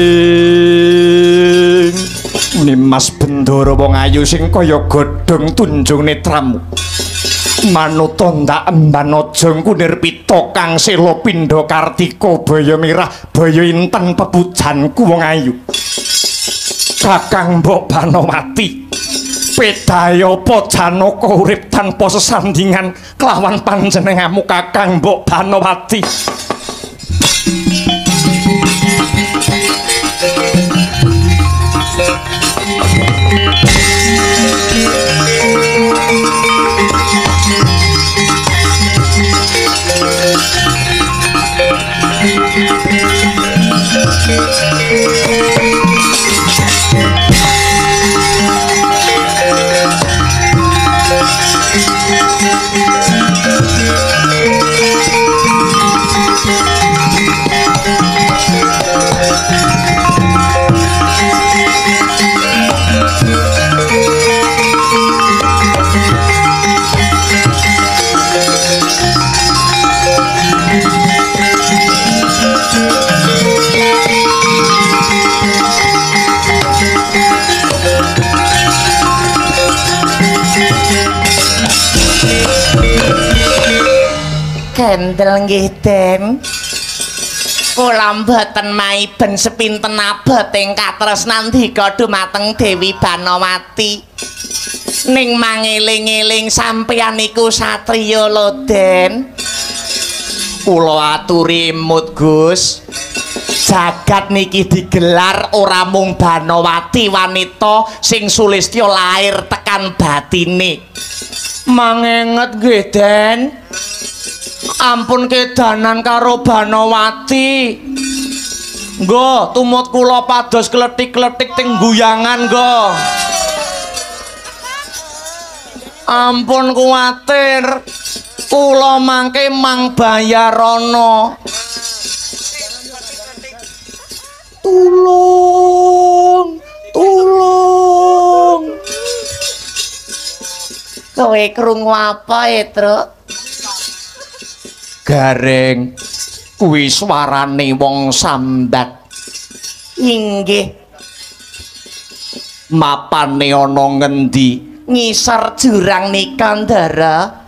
C: Nimas Bendara wong ayu sing kaya godhong tunjung netramu manuta ndak emban aja kunir pita kang sela pindha kartika baya mirah baya inten pepujanku wong ayu. Kakang Mbok Banowati, pedaya apa Janaka urip tanpa sesandingan kelawan panjenenganmu Kakang Mbok Banowati? Kendel nggih, Den. Kula mboten maiben sepinten abot ing katresnan dika dumateng Dewi Banowati. Ning mangeling-eling sampeyan iku satriya lho, Den. Kula aturi emut, Gus. Jagat niki digelar ora mung Banowati wanita sing sulistya lair tekan batine. Mangenget nggih, Den. Ampun kedanan karo Banowati. Nggo tumut kula pados kletik-kletik teng guyangan nggo. Ampun kuwatir. Kula mangke mang bayarana. Tulung, tulung.
F: Kowe krungu apa, Truk?
C: Gareng kuwi swarane wong sambat.
F: Inggih.
C: Mapane ana ngendi?
F: Ngisor jurang nika, Ndara.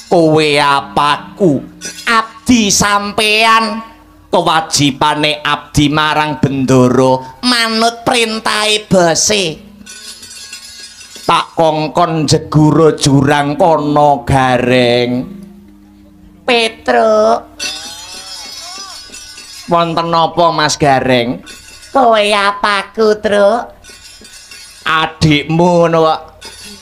C: Kowe apaku? Abdi sampean. Kewajibane abdi marang Bendoro
F: manut printahe bose.
C: Tak kongkon jegura jurang kono, Gareng.
F: Petruk.
C: Wonten napa, Mas Gareng?
F: Kowe apaku, Truk?
C: Adikmu ngono kok.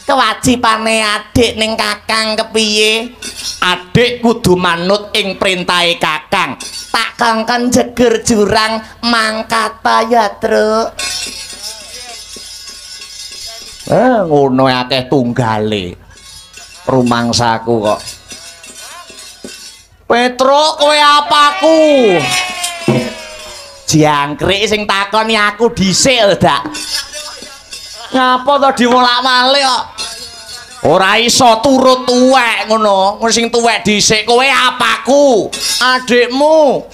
F: Kewajibane adik ning kakang kepiye?
C: Adik kudu manut ing printahe kakang.
F: Tak kongkon jegur jurang mangkata ya, Truk.
C: Ngono akeh tunggale. Rumangsaku kok. Petruk, kowe apaku? Jangkrik sing takoni aku dhisik lho, Dak. Ngapa to diwolak-walik kok? Ora iso turut tuwek ngono. Sing tuwek dhisik kowe apaku? Adikmu.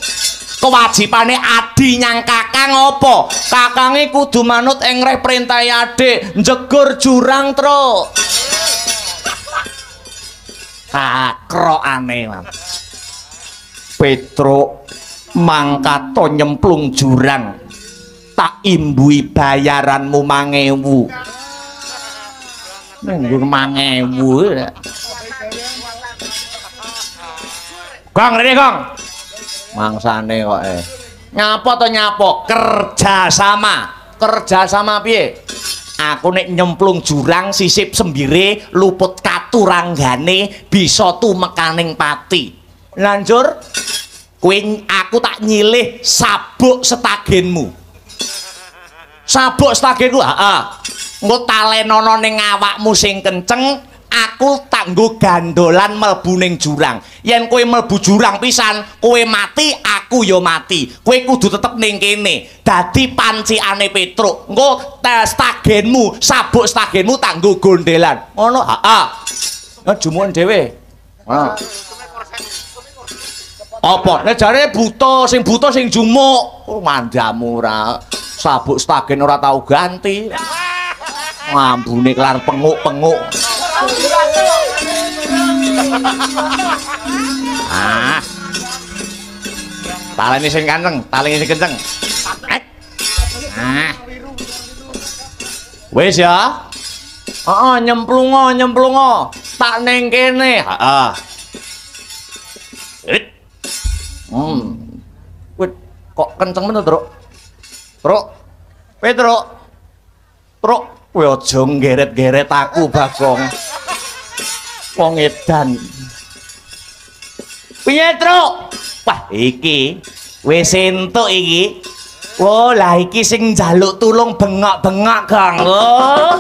C: Kewajibane adi nyang kakang apa? Kakange kudu manut ing reh perintahe adik, njegur jurang, Truk. Kakrokane, Mas. Petruk mangkato nyemplung jurang. Tak imbui bayaranmu 1000. Nggur 1000. Gong rene, Gong. Mangsane kok eh. Nyapa to nyapa? Kerja sama. Kerja sama piye? Aku nek nyemplung jurang sisip sembire luput katuranggane bisa tumekaning pati. Lanjur kowe aku tak nyilih sabuk setagenmu. Sabuk setagenku, heeh. Engko talenono ning awakmu sing kenceng, aku tak nggo gandolan mlebu ning jurang. Yen kowe mlebu jurang pisan, kowe mati, aku ya mati. Kowe kudu tetep ning kene. Dadi pancikane Petruk. Engko stagenmu, sabuk stagenmu tak nggo gondelan. Ngono, heeh. Jumuken dhewe. Heeh. Apa? Nek jare buta, sing buta sing jumuk. Oh, mandamu ora. Sabuk stagen ora tau ganti. Ngambune kelar penguk-penguk. Ah. Talene sing kenceng, talene sing kenceng. Ah. Wis ya. Heeh, nyemplungo, nyemplungo. Tak ning kene. Heeh. Wit, kok kenceng men, Truk? Truk. Petruk. Truk, kowe aja nggeret-geret aku, Bagong. Wong edan. Piye, Truk? Wah, iki wis entuk iki. Oh, lah iki sing njaluk tulung bengok-bengok, Gong. Oh.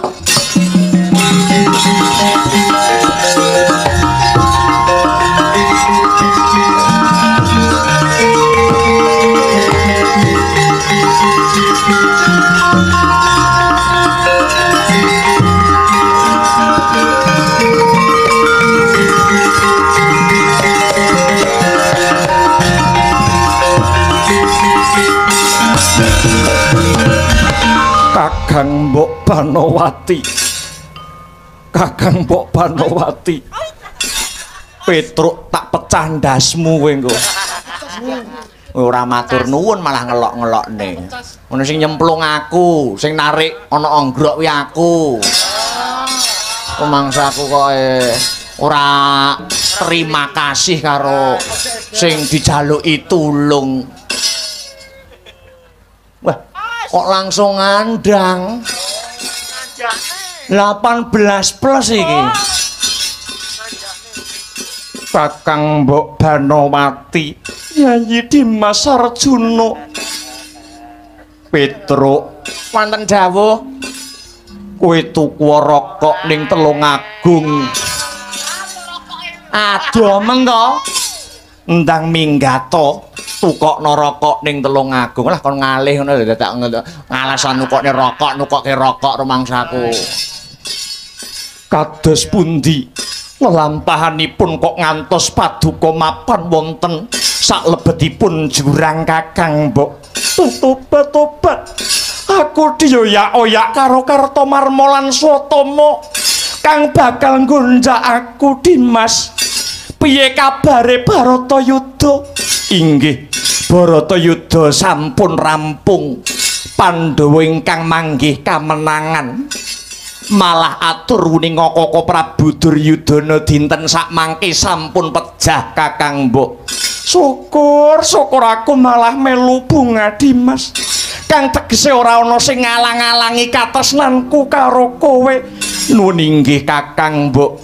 C: Kakang Mbok Banowati, Kakang Mbok Banowati, Petruk tak pecah ndasmu kowe engko. Ora matur nuwun malah ngelok-ngelokne. Ono sing nyemplung aku, sing narik ana anggrok kuwi aku. Pemangsaku kok ora terima kasih karo sing dijaluki tulung. Wah, kok langsung ngandang. 18 plus iki. Kakang Mbok Banowati, Yayi Dimas Arjuna. Petruk, wonten dawuh kowe tuku rokok ning Tulungagung. Adoh men to. Ndang minggato tukokno rokok ning Tulungagung. Lah kon ngalih ngono lho dadak ngalasan nukokne rokok, nukokke rokok rumangsaku. Kados pundi lelampahanipun kok ngantos paduka mapan wonten saklebetipun jurang Kakang Mbok. Tobat-tobat. Aku dioyak-oyak karo Kartomarma lan Swatama kang bakal nggonjak aku Dimas. Piye kabare Baratayuda? Inggih, Baratayuda sampun rampung. Pandhawa ingkang manggih kamenangan. Malah atur wuninga Koko Prabu Duryudana dinten sakmangke sampun pejah Kakang Mbok. Syukur, syukur aku malah melu bunga Dimas. Kang tegese ora ana sing ngalang-alangi katresnanku karo kowe. Nuwun inggih Kakang Mbok.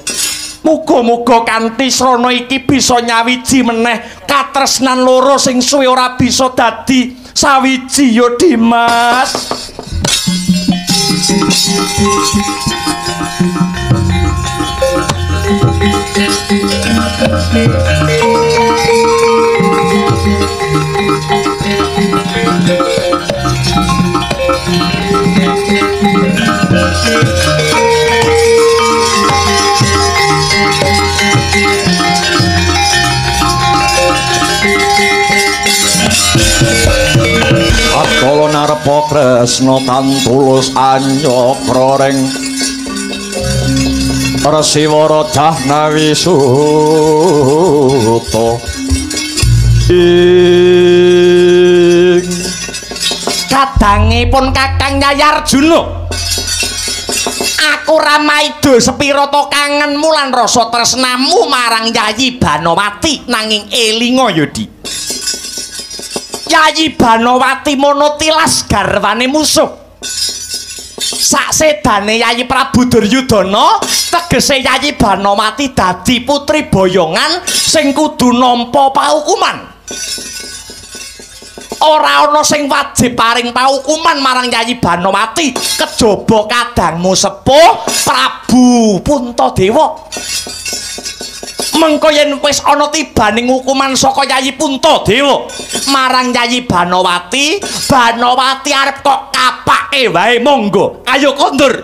C: Muga-muga kanthi srana iki bisa nyawiji meneh katresnan loro sing suwe ora bisa dadi sawiji ya Dimas.
D: Kala narepa Kresna kan tulus anyakra ring Resiwara Jahnawi Suta ing
C: kadangipun Kakang Yayi Arjuna. Aku ramaida sepira to kangenmu lan rasa tresnamu marang Yayi Banowati, nanging elinga ya Di. Yayi Banowati mono tilas garwane musuh. Saksedane Yayi Prabu Duryudana, tegese Yayi Banowati dadi putri boyongan sing kudu nampa paukuman. Ora ana sing wajib paring paukuman marang Yayi Banowati kejaba kadangmu sepuh Prabu Puntadewa. Mengko yen wis ana tibaning hukuman saka Yayi Puntadewa marang Yayi Banowati, Banowati arep kok kapake wae monggo. Ayo kondur.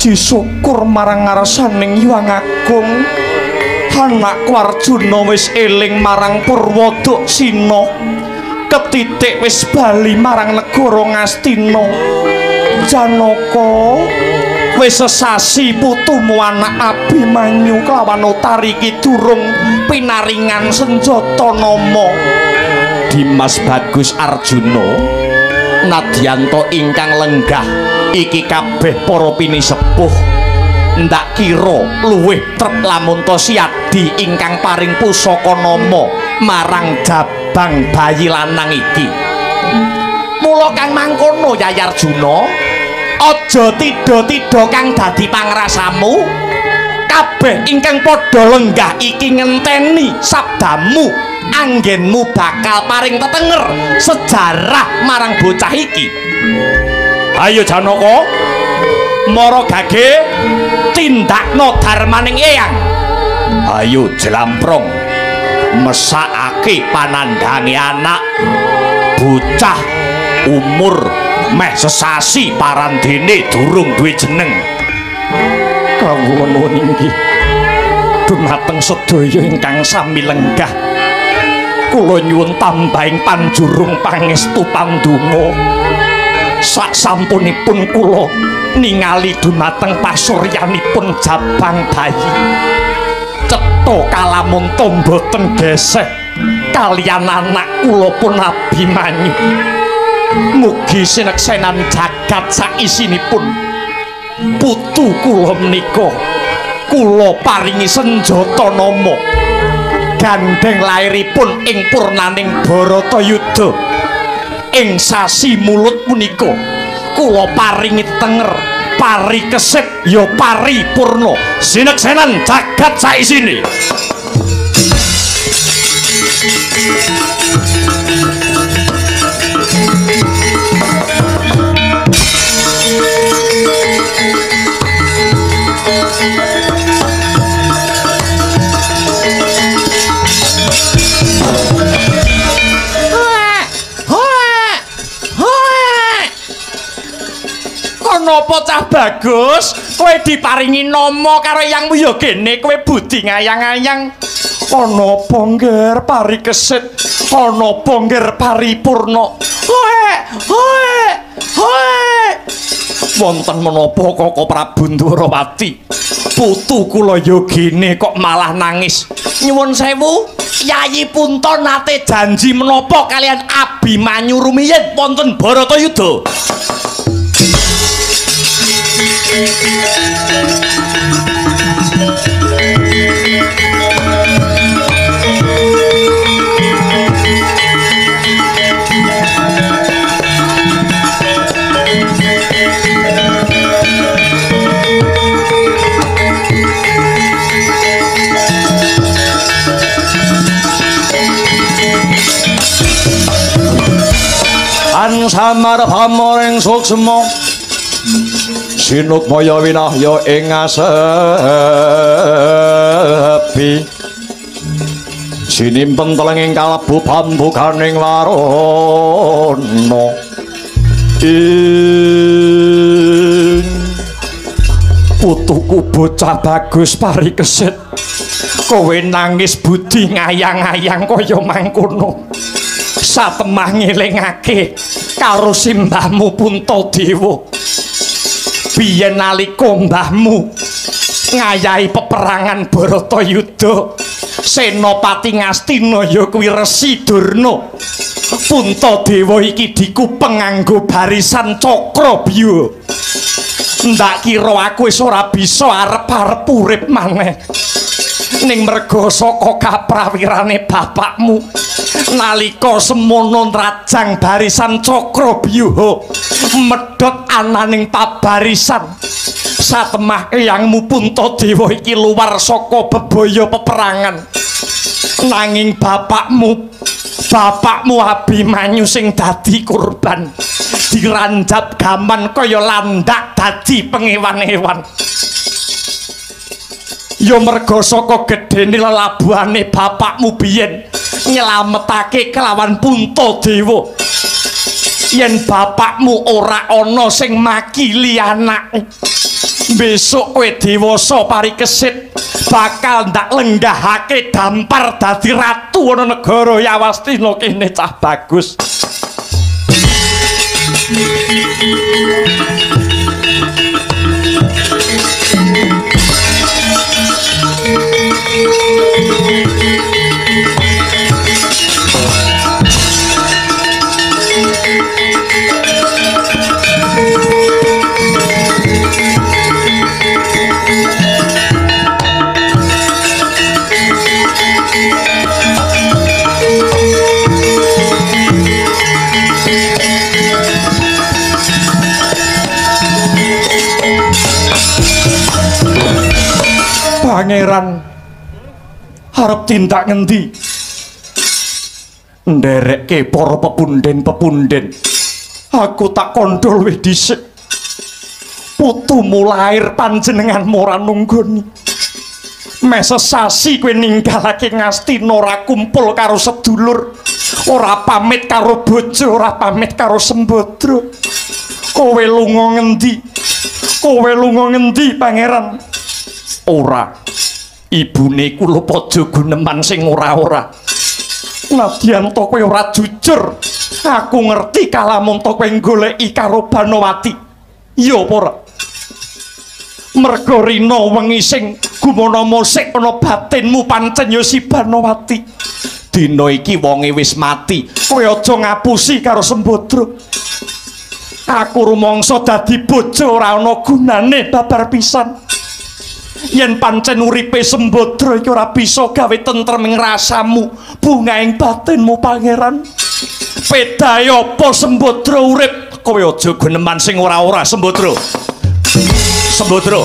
C: Puji syukur marang ngarsaning Hyang Agung. Anakku Arjuna wis eling marang Purwodaksina. Ketitik wis bali marang negara Ngastina. Janaka, wis sesasi putumu anak Abimanyu kelawan Utari iki durung pinaringan senjata nama. Dimas Bagus Arjuna nadyanto ingkang lenggah iki kabeh para pinisepuh ndak kira luwih trep lamun ta siadi ingkang paring pusaka nama marang jabang bayi lanang iki. Mula kang mangkono Yayi Arjuna, aja tidha-tidha kang dadi pangrasamu. Kabeh ingkang padha lenggah iki ngenteni sabdamu, anggenmu bakal paring tetenger sejarah marang bocah iki. Ayo Janaka, mara gage tindakno darmaning eyang. Ayo jlamprong mesakake panandhange anak bocah umur meh sesasi parandene durung duwe jeneng. Kawula nuwun inggih dumateng sedaya ingkang sami lenggah, kula nyuwun tambahing panjurung pangestu pandonga. Sak sampunipun kula ningali dumateng pasuryanipun jabang bayi, cetha kalamun mboten geseh kaliyan anak kula pun Abimanyu. Mugi sineksenan jagat saisinipun putu kula menika kula paringi senjata nama gandeng lairipun ing purnaning Bharatayuda ing sasi mulut punika kula paringi tenger pari kesip ya paripurna sineksenan jagat saisine. Napa cah bagus kowe diparingi nama karo eyangmu ya gene kowe budi ngayang-ayang. Ana apa ngger parikesit, ana apa ngger paripurna. Hoe hoe hoe. Wonten menapa Koko Prabu Ndorowati? Putu kula ya gene kok malah nangis. Nyuwun sewu, Yayi Punta nate janji menapa kalian Abimanyu rumiyin wonten Bharatayuda?
D: Ansamar pamoring suksma sinukmaya winahya ing asepi sinimpen telenging kalebu pambukaning warana ing
C: putuku bocah bagus parikesit kowe nangis budi ngayang-ayang kaya mangkono satemah ngelingake karo simbahmu Puntadewa. Biyen nalika mbahmu ngayahi peperangan Bharatayuda, Senopati Ngastina ya kuwi Resi Durna. Puntadewa iki dikupeng nganggo barisan Cakrabyuha. Ndak kira aku wis ora bisa arep-arep urip maneh. Ning merga saka kaprawirane bapakmu nalika semono nrajang barisan Cakrabyuha medhot ananing pabarisan satemah eyangmu Puntadewa iki luwar saka bebaya peperangan. Nanging bapakmu Abimanyu sing dadi korban diranjap gaman kaya landak dadi pengewan-ewan. Ya merga saka gedhene lelabuhane bapakmu biyen nyelametake kelawan Puntadewa. Yen bapakmu ora ana sing makili anake, Besok kowe dewasa parikesit bakal ndak lenggahake dampar dadi ratu ana negara Yawastina kene cah bagus. Pangeran arep tindak ngendi? Nderekke para pepunden-pepunden. Aku tak kandha luwih dhisik. Putumu lair panjenenganmu ora nunggoni. Meh sesasi kowe ninggalake Ngastina ora kumpul karo sedulur, ora pamit karo bojo, ora pamit karo Sembadra. Kowe lunga ngendi? Kowe lunga ngendi, Pangeran? Ora. Ibune kula padha guneman sing ora-ora. Nadyan to kowe ora jujur, aku ngerti kalamun to kowe goleki karo Banowati. Iya apa ora? Merga rina wengi sing gumana musik ana batinmu pancen ya si Banowati. Dina iki wonge wis mati, kowe aja ngapusi karo Sembadra. Aku rumangsa dadi bojo ora ana gunane babar pisan. Yen pancen uripe Sembadra iki ora bisa gawe tentrem ing rasamu, bungaing batinmu Pangeran. Pedae apa Sembadra urip? Kowe aja guneman sing ora-ora Sembadra. Sembadra.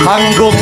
C: Panggung